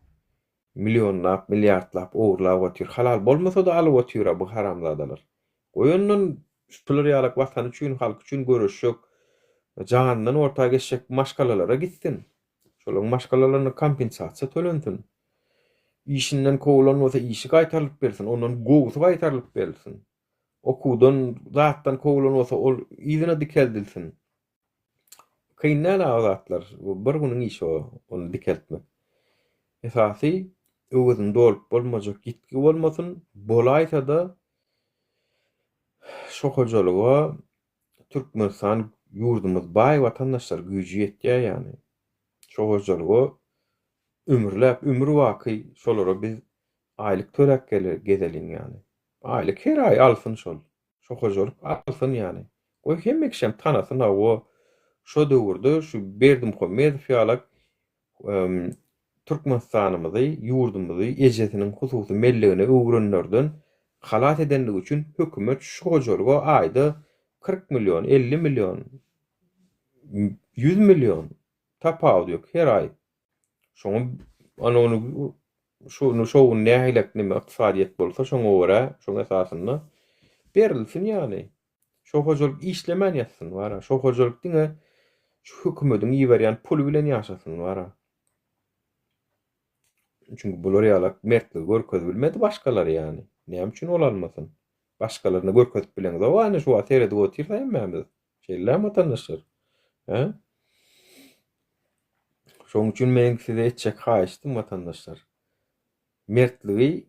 Millionlap, milliardlap ogurlap otyr. Halal bolmasa-da alyp otyr-a bu haramzadalar. Goý ondan şular ýalak watany üçin, halky üçin göreşjek, janyndan orta geçjek maşgalalara gitsin. Şolaryň maşgalalaryna kompensasiýa tölensin. Işinden kowulan bolsa işi gaýtarylyp bersin, ondan gowusy gaýtarylyp berilsin. Okuwdan, zatdan kowulan bolsa ol yzyna dikeldilsin. Kyn däl-ä o zatlar. Bu bir günüň işi o, ony dikeltmek. Esasy öwezini dolup bolmajak ýitgi bolmasyn, bolaýsa-da şo hojalyga Türkmenistan ýurdumyz baý watandaşlar güýji ýetýär ýagny. Şo hojalyga ömürläp ömür baky şolara biz aýlyk töläp gezeliň ýagny. Aýlyk her aý alsyn şol. Şo hojalyk alsyn ýagny. Goý hemme kişem tanasyn hawa. Şo döwürde şu Berdimuhamedow ýalak Türkmenistanymyzy, ýurdumyzy ejesiniň hususy mellegine öwrenlerden halas edenligi üçin hökümet şu hojalyga aýda 40 million, 50 million, 100 million tapawudy ýok her aý. Şoňa ana ony şony şo gün nähilek neme ykdysadyýet bolsa şoňa görä, şoň esasynda berilsin ýagny. Şo hojalyk işlemän ýatsyn bara. Şo hojalyk diňe şu hökümediň iberýän puly bilen ýaşasyn bara. Çünki bular ýalak mertligi görkezip bilmedi başgalar ýany. Näme üçin ol almasyn? Başgalaryna görkezip bileňzok any şu wagt seredip otyrys hemmämiz. Şeýlerämi watandaşlar? Hä? Şonuň üçin meniň size etjek haýyştym watandaşlar. Mertligi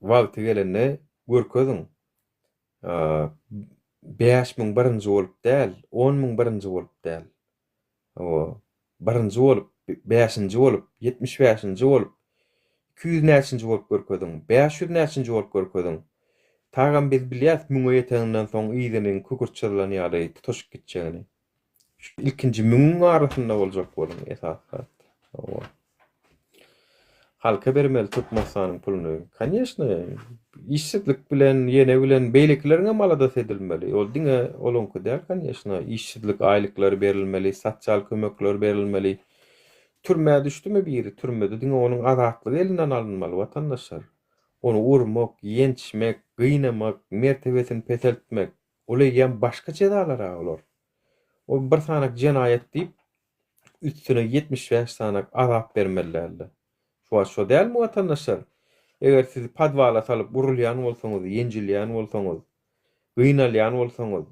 wagty gelende görkeziň. 5000 birinji bolup däl, 10000 birinji bolup däl. Hawa, birinji bolup, bäşinji bolup, 75-nji bolup, 200 näçinji bolup görkeziň, 500 näçinji bolup görkeziň. Tagam biz bilýäs müňe ýeteninden soň yzynyň kükürt çyzylan ýaly tutaşyp gitjegini. Şu ilkinji müňüň arasynda boljak boluň esasy zat. Hawa. Halka bermeli Türkmenistanyň puluny. Koneçno, işsizlik bilen, ýene bilen beýlekileriňem aladasy edilmeli. Ol diňe olaňky däl, koneçno. Işsizlik aýlyklary berilmeli, sosial kömekler berilmeli. Türmä düşdümi biri, türmede diňe onuň azatlygy elinden alynmaly, watandaşlar. Ony urmak, ýençmek, gynamak, mertebesini peseltmek, ol eýýäm başga jezalar-a olar. Ol bir sanak jenaýat diýip, üstüne 75 sanak azap bermeli däldi. Şu wagt şo dälmi watandaşlar? Eger sizi podwala salyp urulýan bolsaňyz, ýenjilýän bolsaňyz, gynalýan bolsaňyz,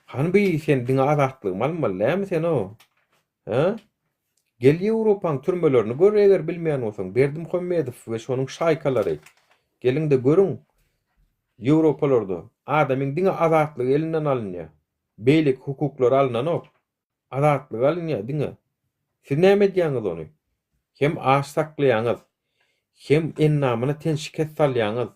hany bi sen diňe azatlygymy almaly dälmi sen o? Hä? Gel Ýewropaň türmelerini gör eger bilmeýän bolsaň, Berdimuhamedow we şonuň şaýkalary. Geliň-de görüň. Ýewropalarda adamyň diňe azatlygy elinden alynýar. Beýleki hukuklary alynanok. Azatlygy alynýar diňe. Siz näme edýäňiz ony? Hem aç saklaýaňyz, hem endamyna ten şikes salýaňyz,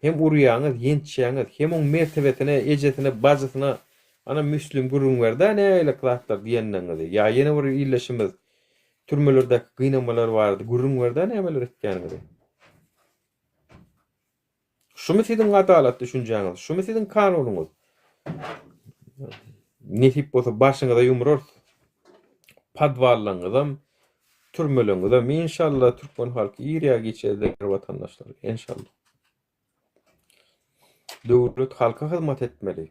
hem urýaňyz, ýençýäňiz, hem oň mertebesine, ejesine, bajysyna, ana Müslim gürrüň berdä nägilek zatlar diýenleriňizi, ýa ýene bir ildeşimiz türmelerdäki gynamalar barada gürrüň berdä nämeler etýäniňizi. Şumy siziň adalat düşünjäňiz? Şumy siziň kanunyňyz? Nesip bolsa başyňyza ýumrarys. Podwallaňyzam, türmeleňizem inşallah türkmen halky ir ýa giç eder watandaşlar. Enşallah. Döwlet halka hyzmat etmeli.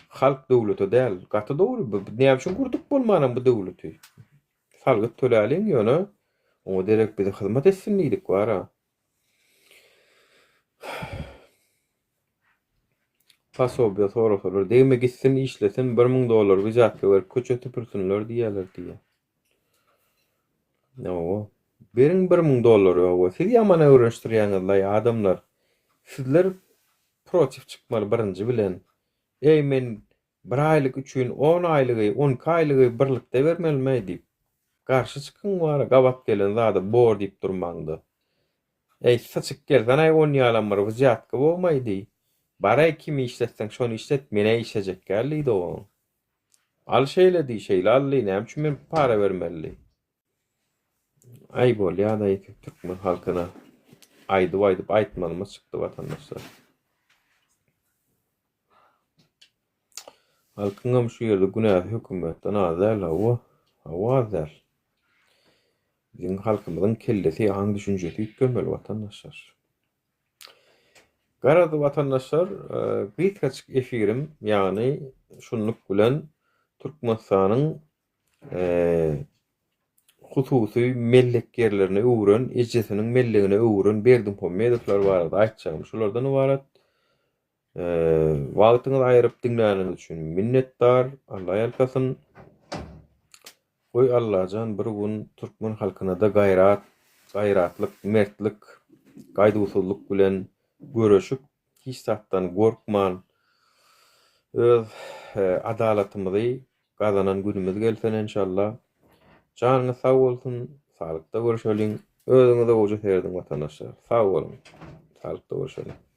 Halk döwlete däl. Gaty dogry. Näme üçin gurduk bolmanam bu döwleti? Salgyt töläliň ýöne oňa derek bize hyzmat etsin diýdik bara. Posobiýa sorasalar degme gitsin işlesin 1000 dollar wizatga berip köçe süpürsinler diýýärler diýýär. Hawa. Beriň 1000 dollary hawa. Siz ýaman öwrenişdirýäňizlaý adamlar. Sizler protiv çykmaly birinji bilen. Eý men Bir aýlyk üçin on aýlygy, on iki aýlygy birlikde bermelimäý diýip, garşy çykyň wara gabat gelen zada bor diýip durmaňda. Eý, syçyk gelsenaý on ýalam bir wzýatka bolmaý diý. Baraý kimi işletseň şony işlet, men-ä işlejek däl diý dogan. Al şeýle diý, şeýle al diý, näme üçin men para bermeli diý. Aý bolýadaý türkmen halkyna aýdyp aýdyp aýtmalymyz çykdy watandaşlar. Halkyňam şu ýerde günäsi hökümetden az däl hawa hawa az däl. Biziň halkymyzyň kellesi aň düşünjesi üýtgemeli watandaşlar. Garaz watandaşlar gysgajyk efirim ýagny şunluk bilen Türkmenistanyň hususy mellek ýerlerine öwren, ejesiniň mellegine öwren Berdimuhamedowlar barada aýtjagym şulardan ybarat. Wagtyňyzy aýyryp diňläniňiz üçin minnetdar. Alla ýalkasyn. Goý Allajan bir gün türkmen halkynada gaýrat, gaýratlyk, mertlik, gaýduwsyzlyk bilen göreşip hiç zatdan gorkman öz adalatymyzy gazanan günümiz gelsin enşalla. Janyňyz sag bolsun, saglykda görüşeliň. Özüňize gowja serediň watandaşlar. Sag boluň. Saglykda görüşeliň.